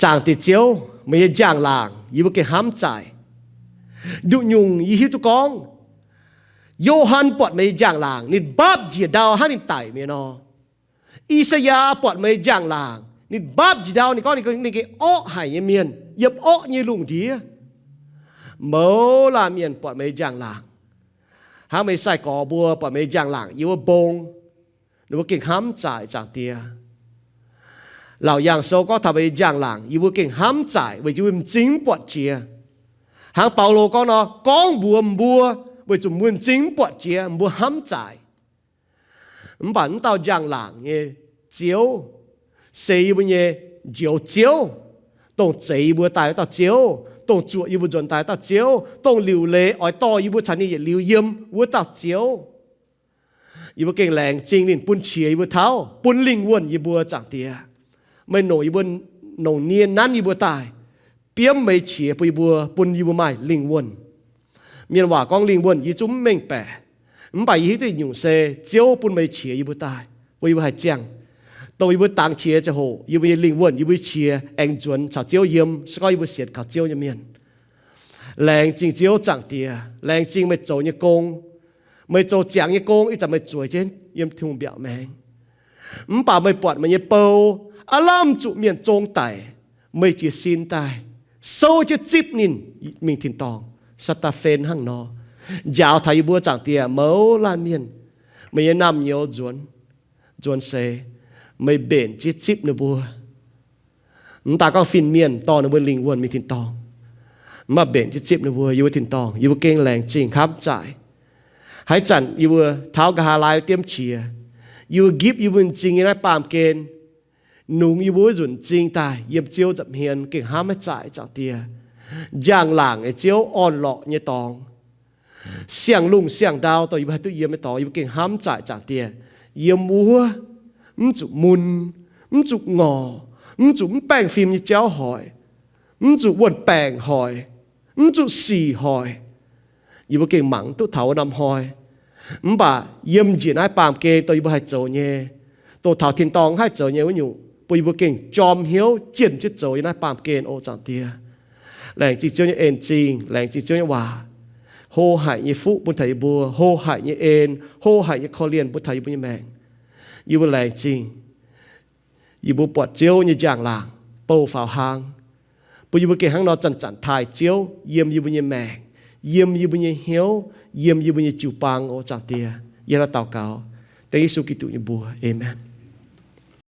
Zaangc Diex Ziouv, meih nyei njang-laangc yie mbuo gengh hnamv zaaic. Nduqc nyungc yie hiuv duqv gorngv Yo^han buatc meih nyei njang-laangc, ninh mbaapv njiec ndau hnangv ninh daic mi'aqv nor. I^saa^yaa buatc meih nyei njang-laangc, ninh mbaapv njiec ndau, ninh gorngv ninh gengh orqv haic nyei mienh yiem orqv nyei lungh ndiev. Mouz laanh mienh buatc meih nyei njang-laangc, hnangv meih nyei sai-gorx mbuo buatc meih nyei njang-laangc yiem wuov mbong, ninh mbuo gengh hnamv zaaic, Zaangc Diex. Laauc Yaangh Sou gorngv taux meih nyei njang-laangc, yie mbuo gengh hnamv zaaic weic zuqc m'zing mv buatc jiex. Hnangv Baulo gorngv nor, gorngv mbuox mbuo, weic zuqc mbuo m'zing mv buatc jiex, mbuo hnamv zaaic. Mv baac wuov dauh njang-laangc nyei Ziouv se yie mbuo nyei Njoux Ziouv, dongh zeix yie mbuo daaih wuov dauh Ziouv, dongh zuoqc yie mbuo nzuonx daaih wuov dauh Ziouv, dongh liuc leiz oix dorh yie mbuo caux ninh yietc liuz yiem wuov dauh Ziouv. Yie mbuo gengh laengz zingh ninh bun qiex yie mbuo tauv, bun lingh wuonh yie mbuo, Zaangc Diex. Meih nongc yie mbuo, nongc nie nanv yie mbuo daaih, biomv meih qiex bun yie mbuo, bun yie mbuo maaih lingh wuonh. Mienh waac gorngv lingh wuonh yie zungv mv mengh baeqc, mv baac yie hiuv duqv nyungc se Ziouv bun meih qiex yie mbuo daaih, bun yie mbuo haih ziangh, dongh yie mbuo dangx qiex ziangh hoc yie mbuo nyei lingh wuonh, yie mbuo qiex aengx nzuonx caux Ziouv yiem, se gorngv yie mbuo sienx kaux Ziouv nyei mienh. Laengz zingh Ziouv, Zaangc Diex. Laengz zingh meih zoux nyei gong. Meih zoux ziangx nyei gong ih zanc meih zueiz jienv yiem Tin-Hungh mbiaauc maengx. Mv baac meih buatc meih nyei bou aav lamh zuqc mienh zong daic, meih jiez sin daaih souv jienv zipv ninh mingh tin-dorngh, Saa^taa^fen hnangv nor. Njaaux taux yie mbuo, Zaangc Diex, mouz laanh mienh, meih nyei naamh nyouz nzuonx, nzuonx seix, meih mbenc jienv zipv ninh mbuo. Mv daaih gorngv fin-mienh dorh ninh mbuo lingh wuonh mingh tin-dorngh, mv baac mbenc jienv zipv ninh mbuo yiem wuov tin-dorngh. Yie mbuo gengh laengz zingh, hnamv zaaic. Haaix zanc yie mbuo taux nqa'haav laai diemv qiex, yie mbuo gipv yie mbuo m'zing nyei naaiv baamh gen, nungx yie mbuo wuov nzunc m'zing daaih yiem Ziouv nza'hmien, gengh hnamv maiv zaaic, Zaangc Diex. Njang-laangc nyei Ziouv, orn-lorqc nyei dorngx, siang-lungh siang-ndau dongh yie mbuo haih duqv yiem nyei dorngx, yie mbuo gengh hnamv zaaic, Zaangc Diex. Yiem wuov mv zuqc mun, mv zuqc ngorc, mv zuqc mv baengh fim nyei jauv hoic, mv zuqc wuon-baengc hoic, mv zuqc sic hoic. Yie mbuo gengh mangc mv duqv taux wuov norm hnoi. Mv baac yiem njiec naaiv baamh gen dongh yie mbuo haih zoux nyei, dongh taux tin-dorngh haih zoux nyei wuov nyungc, bun yie mbuo gengh jorm hnyouv jienh jienv zoux yiem naaiv baamh gen oc, Zaangc Diex. Laengz zingh Ziouv nyei en zingh, laengz zingh Ziouv nyei waac, hlo haic nyei fuqv bun taux yie mbuo, hlo haic nyei en, hlo haic nyei korv-lienh bun taux yie mbuo nyei maengc. Yie mbuo laengz zingh yie mbuo buatc Ziouv nyei njang-laangc bou faaux hlang, bun yie mbuo gengh hnangv nor zanc-zanc taaih Ziouv yiem yie mbuo nyei maengc, yiem yie mbuo nyei hnyouv, yiem yie mbuo nyei jiu-baang oc, Zaangc Diex. Yie hnangv nor daux gaux dengv Yesu Giduc nyei mbuox. Aamen.